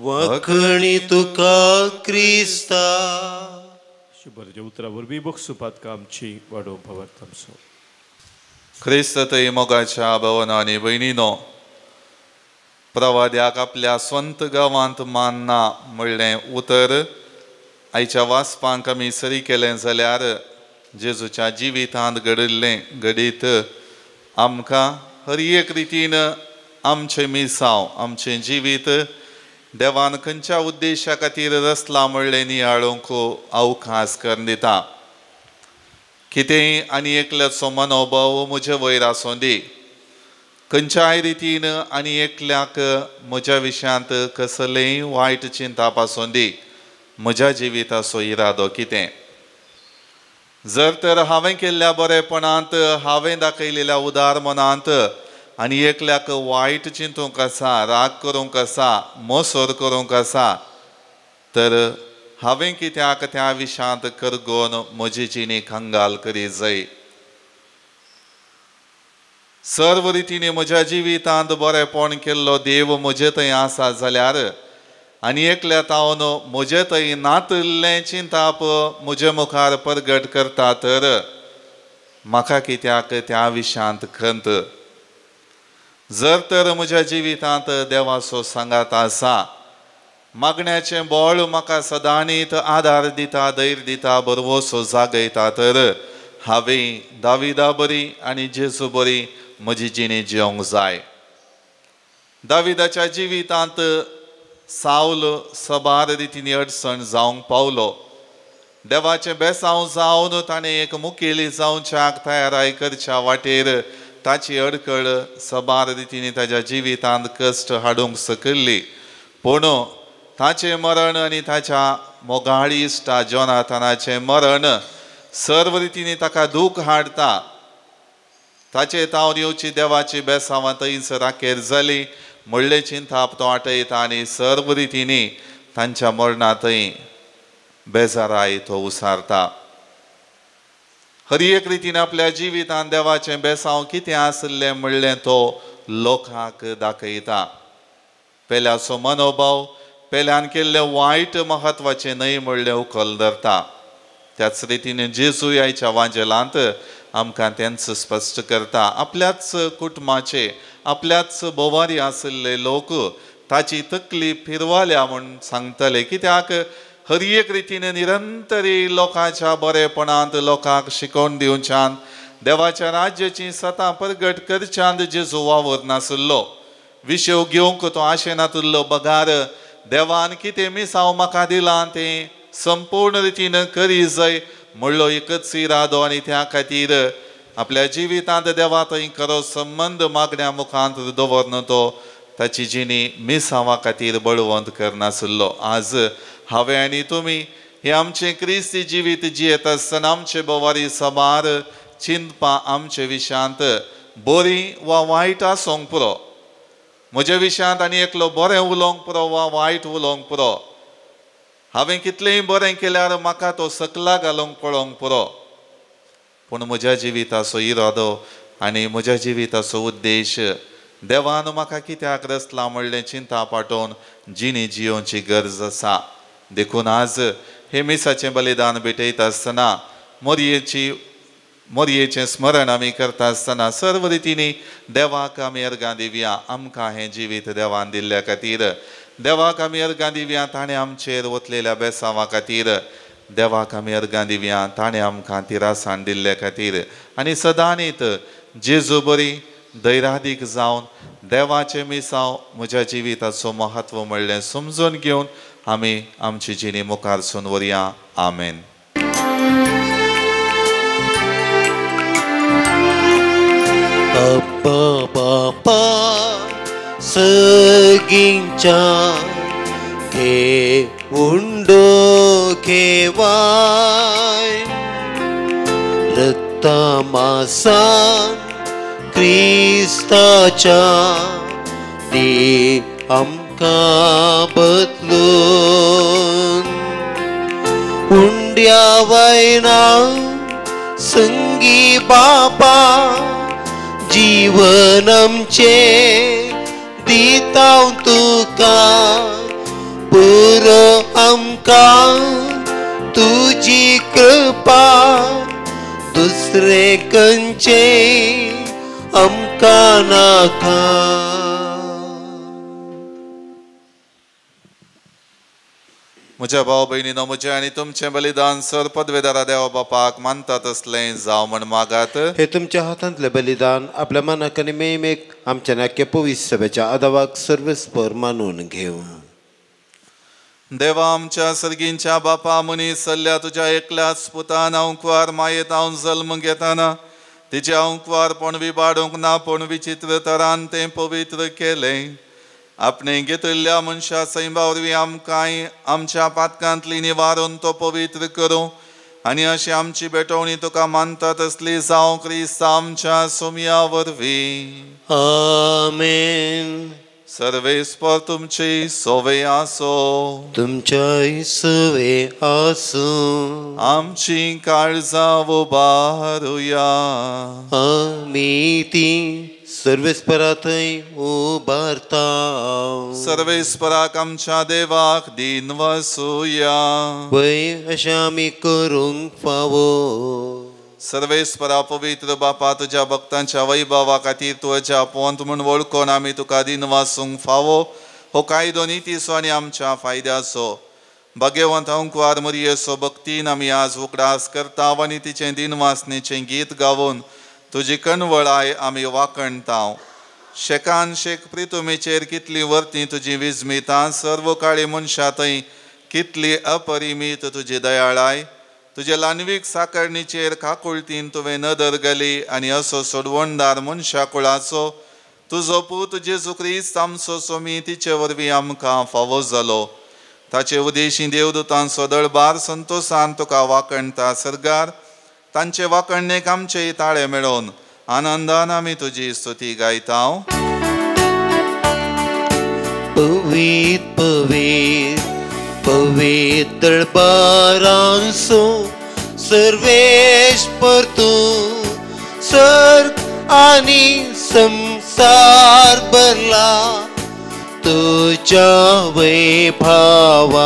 वखणी तुका क्रिस्ता. शुभरच्या उतरा वरवीं बक्षुपात आमची वाडोवंक भावार्थ आमचो. क्रिस्त थंय मोगाच्या भवना आनी भयणीनो, प्रवाद्याक आपल्या स्वंत गांवांत मानना म्हणलें उतर आयच्या वाचपांक आमी सरी केलें जाल्यार जेजूच्या जिवितांत घडिल्लें घडीत आमकां हर एक रितीन आमचें मिसांव आमचें जिवीत देवान खंयच्या उद्देशा खातीर रचलां म्हणलें नियाळूंक अवकाश करून दिता. कितेंय आनी एकल्याचो मनोभाव म्हजे वयर आसूं दी, खंयच्याय रितीन आनी एकल्याक म्हज्या विशयांत कसलेंय वायट चिंताप आसूं दी, म्हज्या जिविताचो इरादो कितें? जर तर हांवें केल्ल्या बरेपणांत, हांवें दाखयलेल्या उदार मनांत आनी एकल्याक वायट चिंतूंक आसा, राग करूंक आसा, मोसोर करूंक आसा, तर हांवें कित्याक त्या विशयांत करगोन म्हजी जिणी कंगाल करी जाय? सर्व रितीनी म्हज्या जिवितांत बरेपण केल्लो देव म्हजे थंय आसा जाल्यार आनी एकल्या तावन म्हजे थंय नातिल्लें चिंताप म्हजे मुखार परगट करता तर म्हाका कित्याक त्या विशयांत खंत? जर तर म्हज्या जिवितांत देवाचो सांगात आसा, मागण्याचें बळ म्हाका सदांनीत आदार दिता, धैर्य दिता, बरवसो जागयता, तर हांवें दाविदा बरी आनी जेजू बरी म्हजी जिणी जिवंक जाय. दाविदाच्या जिवितांत सावल सबार रितीनी अडचण जावंक पावलो. देवाचें बेसांव जावन ताणें एक मुखेली जावच्याक तयाराय करच्या वाटेर ताची अडकळ सबार रितीनी ताच्या जिवितांत कश्ट हाडूंक सकल्ली. पूण ताचें मरण आनी ताच्या मोगाळी इश्टा जोनाथानाचें मरण सर्व रितीनी ताका दूख हाडटा. ताचे तावन येवची देवाची बेसांवां थंयच राखेर जाली म्हणलें चिंताप तो आटयता आनी सर्व रितीनी तांच्या मरणा थंय बेजाराय तो उसारता. हर एक रितीन आपल्या जिवितांत देवाचें बेसांव कितें आसलें म्हणलें तो लोकांक दाखयता. पेल्याचो मनोभाव पेल्यान केल्लें वायट म्हत्वाचें न्हय म्हणलें उखल धरता. त्याच रितीन जेजू आयच्या वांजेलांत आमकां तेंच स्पश्ट करता. आपल्याच कुटुंबाचे आपल्याच भोवारी आशिल्ले लोक ताची तकली फिरवाल्या म्हूण सांगतले. कित्याक हर एक रितीन निरंतरी लोकांच्या बरेपणांत लोकांक शिकोवन दिवच्यान देवाच्या राज्याची सतां परगट करच्यान जेजू वावर नाशिल्लो. विशय घेवंक तो आशे नातिल्लो बगार देवान कितें मिसांव म्हाका दिलां तें संपूर्ण रितीन करी जाय म्हणलो एकच इरादो आनी त्या खातीर आपल्या जिवितांत देवा थंय खरो संबंद मागण्या मुखांत दवरन तो ताची जिणी मिसांवा खातीर बळवंत करनाशिल्लो. आज हांवें आनी तुमी हें आमचें क्रिस्ती जिवीत जियेत आसतना आमचे बोवारी सबार चिंतपां आमचे विशयांत बरी वा वायट आसूंक पुरो, म्हज्या विशयांत आनी एकलो बरें उलोवंक पुरो वा वायट उलोवंक पुरो, हांवें कितलेंय बरें केल्यार म्हाका तो सकला घालूंक पळोवंक पुरो, पूण म्हज्या जिविताचो इरादो आनी म्हज्या जिविताचो उद्देश देवान म्हाका कित्याक रचला म्हणलें चिंता पाटोवन जिणी जियोवची गरज आसा. देखून आज हे मिसाचें बलिदान भेटयता आसतना मोरयेची मोरयेचें स्मरण आमी करता आसतना सर्व रितींनी देवाक आमी अर्गां दिवया आमकां हें जिवीत देवान दिल्ल्या खातीर। देवाक आमी अर्गां दिवया ताणें आमचेर ओतलेल्या बेसांवा खातीर। देवाक आमी अर्गां दिवया ताणें आमकां तिरासाण दिल्ल्या खातीर। आनी सदांनीत जेजू बरी दैरादीक जावन देवाचें मिसांव म्हज्या जिविताचो म्हत्व म्हणलें समजून घेवन आमी आमची जिणी मुखार सून व्हरया। आमेन। अब्बा बापा सगींच्या घे उंडो घेवाय रक्तमासान क्रिस्ताच्या दी आमकां बदलून उंड्या वयना संगी बापा जीवन आमचे दिताव तुका पुरो आमकां तुजी कृपा दुसरे कंचे आमकां नाका। म्हज्या भाव भयणीनो म्हजें आनी तुमचें बलिदान सर पदवेदारा देवा बापाक मानता तसलें जावं म्हण मागात। हे तुमच्या हातांतलें बलिदान आपल्या मनाक आनी मेमेक आमच्या नाक्या पवित्र सभेच्या आदावाक सर्वेस्पर मानून घेवं। देवा आमच्या सर्गींच्या बापा मनीस सल्ल्या तुज्या एकल्याच पुतान अंकवार मायेत हांव जल्म घेताना तिचें अंकवारपण विबाडूंक ना पूण विचित्र तरान तें पवित्र केलें। आपणे घेतिल्ल्या मनशा सैमा वरवीं आमकांय आमच्या पातकांतली निवारून तो पवित्र करूं आनी अशी आमची भेटवणी तुका मानता तसली जावं क्रिस्त आमच्या सोमया वरवीं। आमेन। सर्वेस्पर तुमची सोवे आसो तुमच्याय सोवे आसूं। आमची काळजां उबारुया आमी ती सर्वेस्परा थंय उबारता। सर्वेस्पराक आमच्या देवाक दीन वसुया वय अशें आमी करूंक फावो। सर्वेस्परा पवित्र बापा तुज्या भक्तांच्या वैभवा खातीर तुज्या पोंत म्हूण वळखून आमी तुका दीन वासूंक फावो। हो कायदो नितीचो आनी आमच्या फायद्याचो। भाग्यवंत अंकवार मरियेचो भक्तीन आमी आज उगडास करता आनी तिचें दिनवासनेचें गीत गावून तुजी कणवळाय आमी वाकणता। शेकान शेक प्रितुमेचेर कितली वर्ती तुजी विजमितां सर्व काळी मनशां थंय कितली अपरिमीत तुजी दयाळाय। तुजे लानवीक साकरणीचेर काकुळतीन तुवें नदर घाली आनी असो सोडवणदार मनशा कुळाचो तुजो पूत जेजू क्रिस्त आमचो सोमी तिचे वरवीं आमकां फावो जालो। ताचे उदेशी देवदूतांचो दळबार संतोसान तुका वाकणता सरगार तांचे वाकणणेक आमचे ताळे मेळोवन आनंदान आमी तुजी स्तुती गायता। पवित्र पवित्र पवित्र दळबारांचो सर्वेस्पर तूं सर्ग आनी संसार भरला तुज्या वैभावान।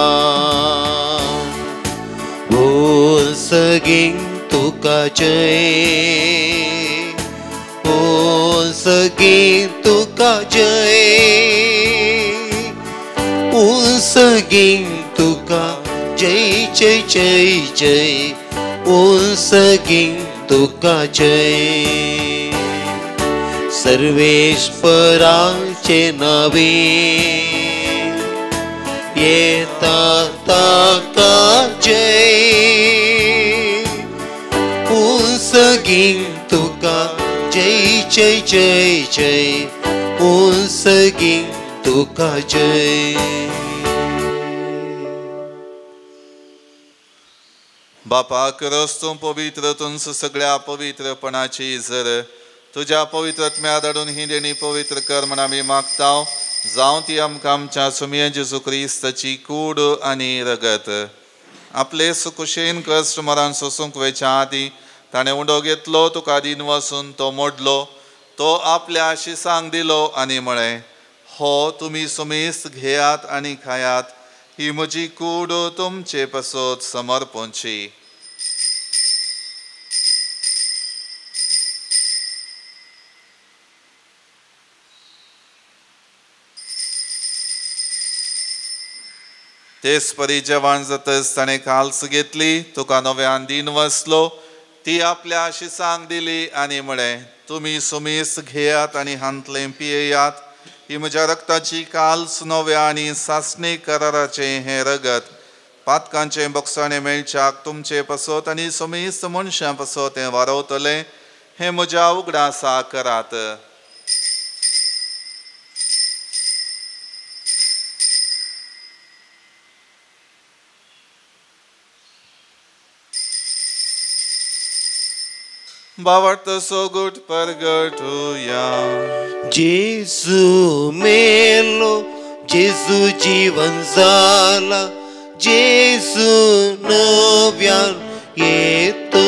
बोल सगीं तुका जय बोल सगीं तुका जय बोल सगीं तुका जय जय जय जय बोल सगीं तुका जय। सर्वेश्वराचे नावे येता ताका जय बोल सगीं तुका जय जय जय जय बोल सगीं तुका जय। बापा करस तूं पवित्र तुंस सगळ्या पवित्रपणाची जर तुज्या पवित्रत्म्या धाडून ही देणी पवित्र कर म्हण आमी मागता। जावं ती आमकां आमच्या सुमये जेजू क्रिस्ताची कूड आनी रगत। आपले सुकुशेन कश्ट मरण सोसूंक वयच्या आदीं ताणें उंडो घेतलो तुका दीन वसून तो मोडलो तो आपल्या शिसांक दिलो आनी म्हळें हो तुमी सुमेस्त घेयात आनी खायात ही म्हजी कूड तुमचे पासत समर्पणची। तेच परी जेवण जातच ताणें काल्स घेतली, तुका नव्यान दिन वसलो, ती आपल्या शिसांक दिली आनी म्हळें, तुमी सुमीस घेयात आनी हांतलें पियेयात, ही म्हज्या रक्ताची काल्स नव्या आनी सासणी कराराचें हें रगत पातकांचें बक्षाणें मेळच्याक तुमचे पासत आनी सुमीस मनशां पासत तें वारवतलें, हें म्हज्या उगडासा करात. बावट सोगुट परगटुया. जेजू मेलो, जेजू जीवन जाला, जेजू नव्यान येतलो.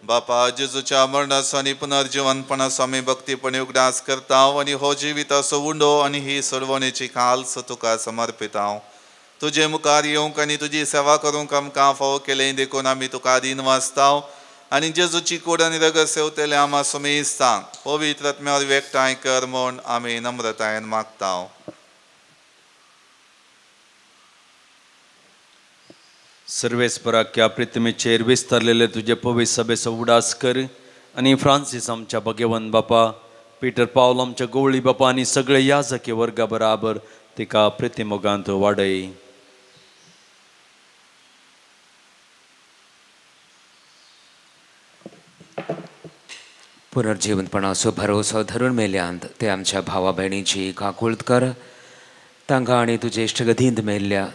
बापा, जेजूच्या मरणाचो आनी पुनर्जिवनपणाचो आमी भक्तीपणी उगडास करता आनी हो जिविताचो उंडो आनी ही सोडवणेची खालस तुका समर्पिता. तुजे मुखार येवंक आनी तुजी सेवा करूंक आमकां फावो केलें देखून आमी तुका दीन वाचता आनी जेजूची कूड आनी रगत सेवतले आमा सुमेस्तांक पवित्र आत्म्यावर एकठांय कर म्हूण आमी नम्रतायेन मागता. सर्वेस्पराक ह्या पृथ्वीचेर विस्तारलेले तुजे पवित्र सभेचो उगडास कर आनी फ्रांसीस आमच्या भगेवन बापा, पीटर पावल आमच्या गोवळी बापा आनी सगळे याजकी वर्गा बराबर तिका प्रतिमोगांत वाडय. पुनर्जीवनपणाचो भरोसो धरून मेल्यांत ते आमच्या भावा भयणीची काकुळत कर, तांकां आनी तुजे इश्टगतींत मेल्ल्या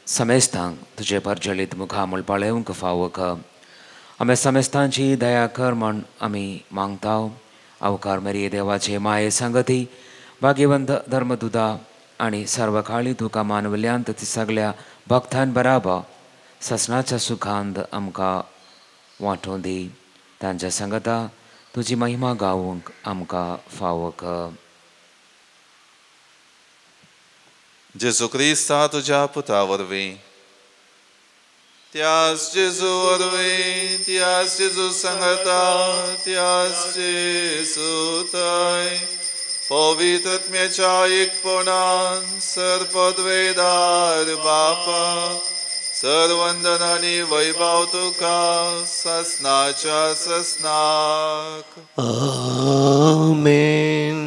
समेस्तांक तुजे परजळीत मुखामळ पळेवंक फावो कर. आमी समेस्तांची दया कर म्हण आमी मागता. अवकार मरिये देवाचे माये सांगती भाग्यवंत धर्मदुता आनी सर्वकाळी तुका मानवल्यांत ती सगळ्या भक्तान बराबर ससनाच्या सुखांत आमकां वांटोवन दी. तांच्या सांगता तुजी महिमा गावंक आमकां फावो कर. जेजू क्रिस्ता तुज्या पुता वरवीं, त्याच जेजू वरवीं, त्याच जेजू सांगता, त्याच जेजू थंय पवित्र आत्म्याच्या एकपणान सर्पद्वेदार बापा सर्वंदन आनी वैभव तुका ससनाच्या ससनाक. आमेन.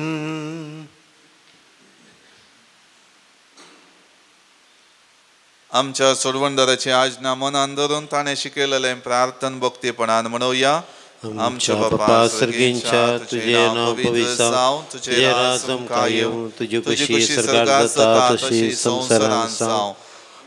आमच्या सोडवणदाराची आज्ञा मनान धरून ताणें शिकयलेलें प्रार्थन भक्तीपणान म्हणोवया. आमच्या बापा सर्गींच्या, तुजें नांव पवित्र जावं, तुजें राज आमकां येवं, तुजी खुशी स्वर्गांत जाता तशी संवसारांत जावं.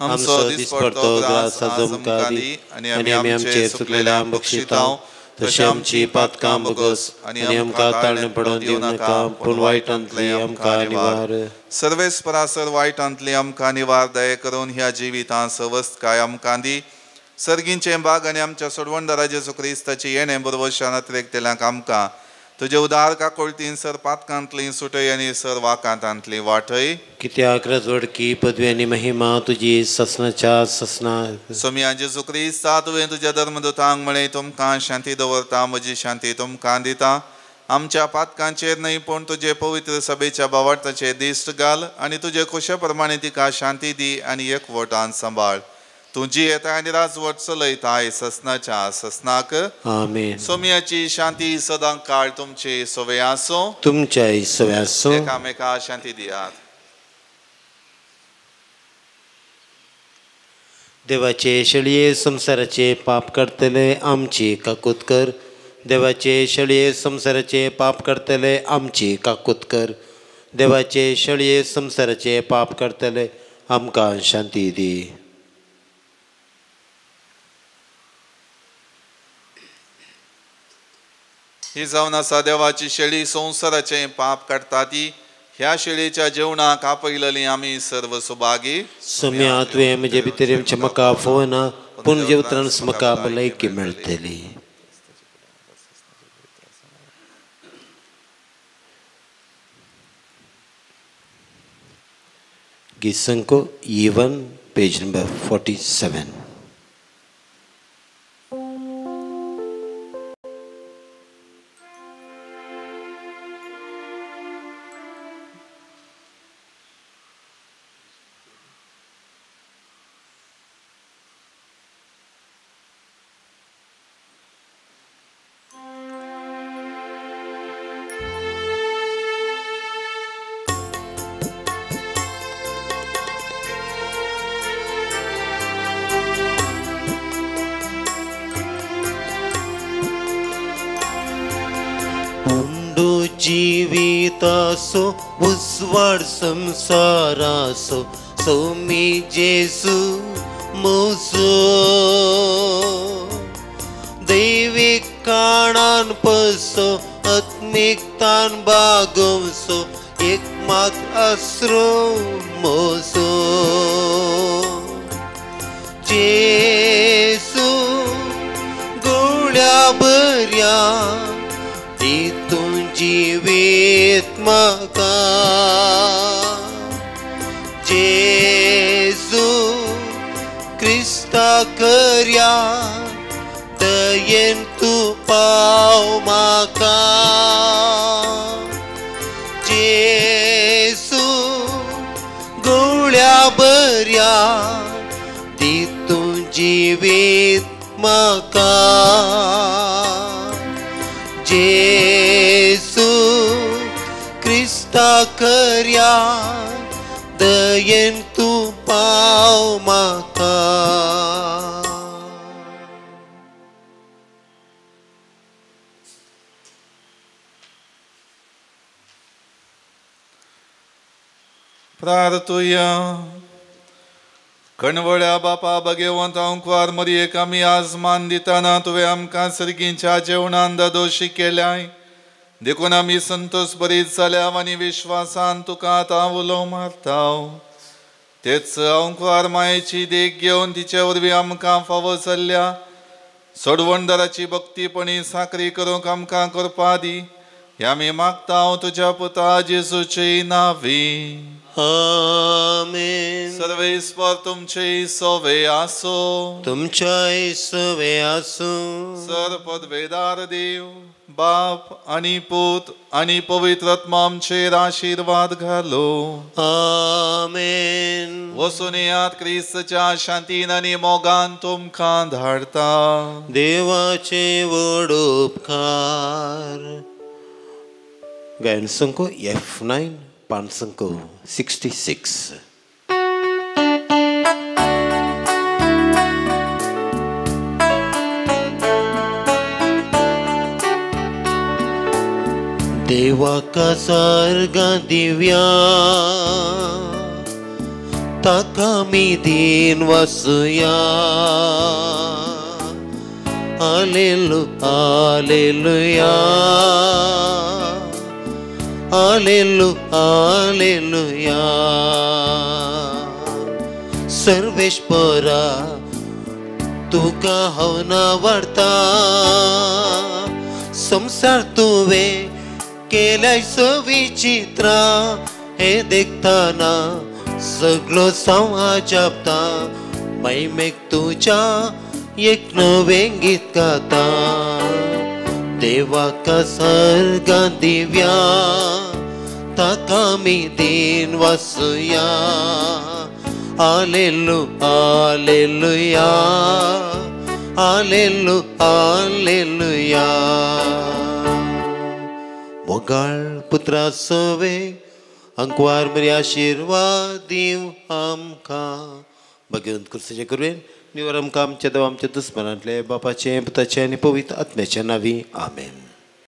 आमचो दिसपडतो ग्रास आज आमकां दी आनी आमी आमचे चुकलेल्यांक बक्षितांव तशें आमची पातकां बगस आनी आमकां ताळणे पडोवन दिवं नाका, पूण वायटांतली आमकां निवार. सर्वेस्परासर वायटांतली आमकां निवार दया करून ह्या जिवितांत सवस्तकाय आमकां दी. सर्गींचें बाग आनी आमच्या सोडवणदारा जेजू क्रिस्ताची येणें बरोबर अतिरेकतेल्यांक आमकां तुजे उदार काकुळतीन सर पातकांतली सुटय आनी सर वाकांतांतली वाटय. कित्याक रजवडकी पदवी आनी महिमा तुजी ससनाच्या ससना. सोमया जेजू क्रिस्ता, तुवें तुज्या धर्मदूतांक म्हळें, तुमकां शांती दवरता, म्हजी शांती तुमकां दिता. आमच्या पातकांचेर न्हय पूण तुजे पवित्र सभेच्या भावार्थाचेर दिश्ट घाल आनी तुजे खोशे प्रमाणे तिका शांती दी आनी एकवटान सांबाळ. तूं जियेताय आनी राजवट चलयताय ससनाच्या ससनाक. आमेन. सोमयाची शांती सदां काळ तुमचे सवे आसूं, तुमच्याय सवे आसूं. एकामेका शांती दियात. देवाचे शेळये संवसाराचे पाप करतले आमची काकूत कर. देवाचे शेळये संवसाराचे पाप करतले आमची काकूत कर. देवाचे शेळये संवसाराचे पाप करतले आमकां शांती दी. ही जावन आसा देवाची शेळी संवसाराचें पाप काडटा ती. ह्या शेळीच्या जेवणाक आपयलेली आमी सर्व सुभागी. सोम्या, तुवें म्हजे भितर आमच्या म्हाका फोवना, पूण जेवताना म्हाका भलायकी मेळटली. गीत E1 page number 47. उंडो जिवितासो उजवाड संसारासो सोमी जेसू मोजो दैवीक काणान पसो आत्मिकतान बागोवसो एक मात आसरो मोजो जेसू गोळ्या बऱ्या तितून जिवीत म्हाका जेजू क्रिस्ता करया दयेन तूं पाव म्हाका जेजू गोळ्या बऱ्या तितून जिवीत म्हाका जेजू क्रिस्ता करया दयेन तूं पाव म्हाका. प्रार्थुया. कणवळ्या बापा भगवंत अंकवार मरियेक आमी आजमान दितना तुवें आमकां सर्गींच्या जेवणान दादोशी केल्याय देखून आमी संतोष बरीत जाल्या आनी विश्वासान तुका आतां उलो मारता. तेच अंकवार मायेची देख घेवन तिचे वरवीं आमकां फावो जाल्ल्या सोडवणदाराची भक्तीपणी साकरी करूंक आमकां करपा दी हे आमी मागता तुज्या पुता जेजूचे नांवी. आमेन. सर्वेस्पर तुमचे सवे आसो तुमच्याय सवे आसूं. सर पदवेदार देव बाप आनी पूत आनी पवित्र आत्मा आमचेर आशिर्वाद घालो. आमेन. वचून येयात क्रिस्तच्या शांतीन आनी मोगान तुमकां धाडता. देवाचे व्हड उपकार. गायन संको F9 पांचसंको 66. देवा कासार्गा दिव्या ताका मी दीन वसुया. आलेलु आलेलुया आलेलु आलेलुया. सर्वेश्वरा तुका हांव नावाडता संसार तुवें केल्याय सविचित्रा हे देखताना सगळो समाजापता मैमेक तुज्या एक नवें गीत गाता. देवा कासार्गा दिव्या ताका मी दीन वसुया. आलेलु आलेलुया आलेलु आलेलुया. मोगाळ पुत्रा सवे अंकवार मरी आशिर्वाद दीव आमकां. भगवंत क्रिस्ताचे कृपेन निवर आमकां आमच्या देवा आमच्या दुस्मनांतले बापाचें पुताचें आनी पवित्र आत्म्याच्या नांवी. आमेन.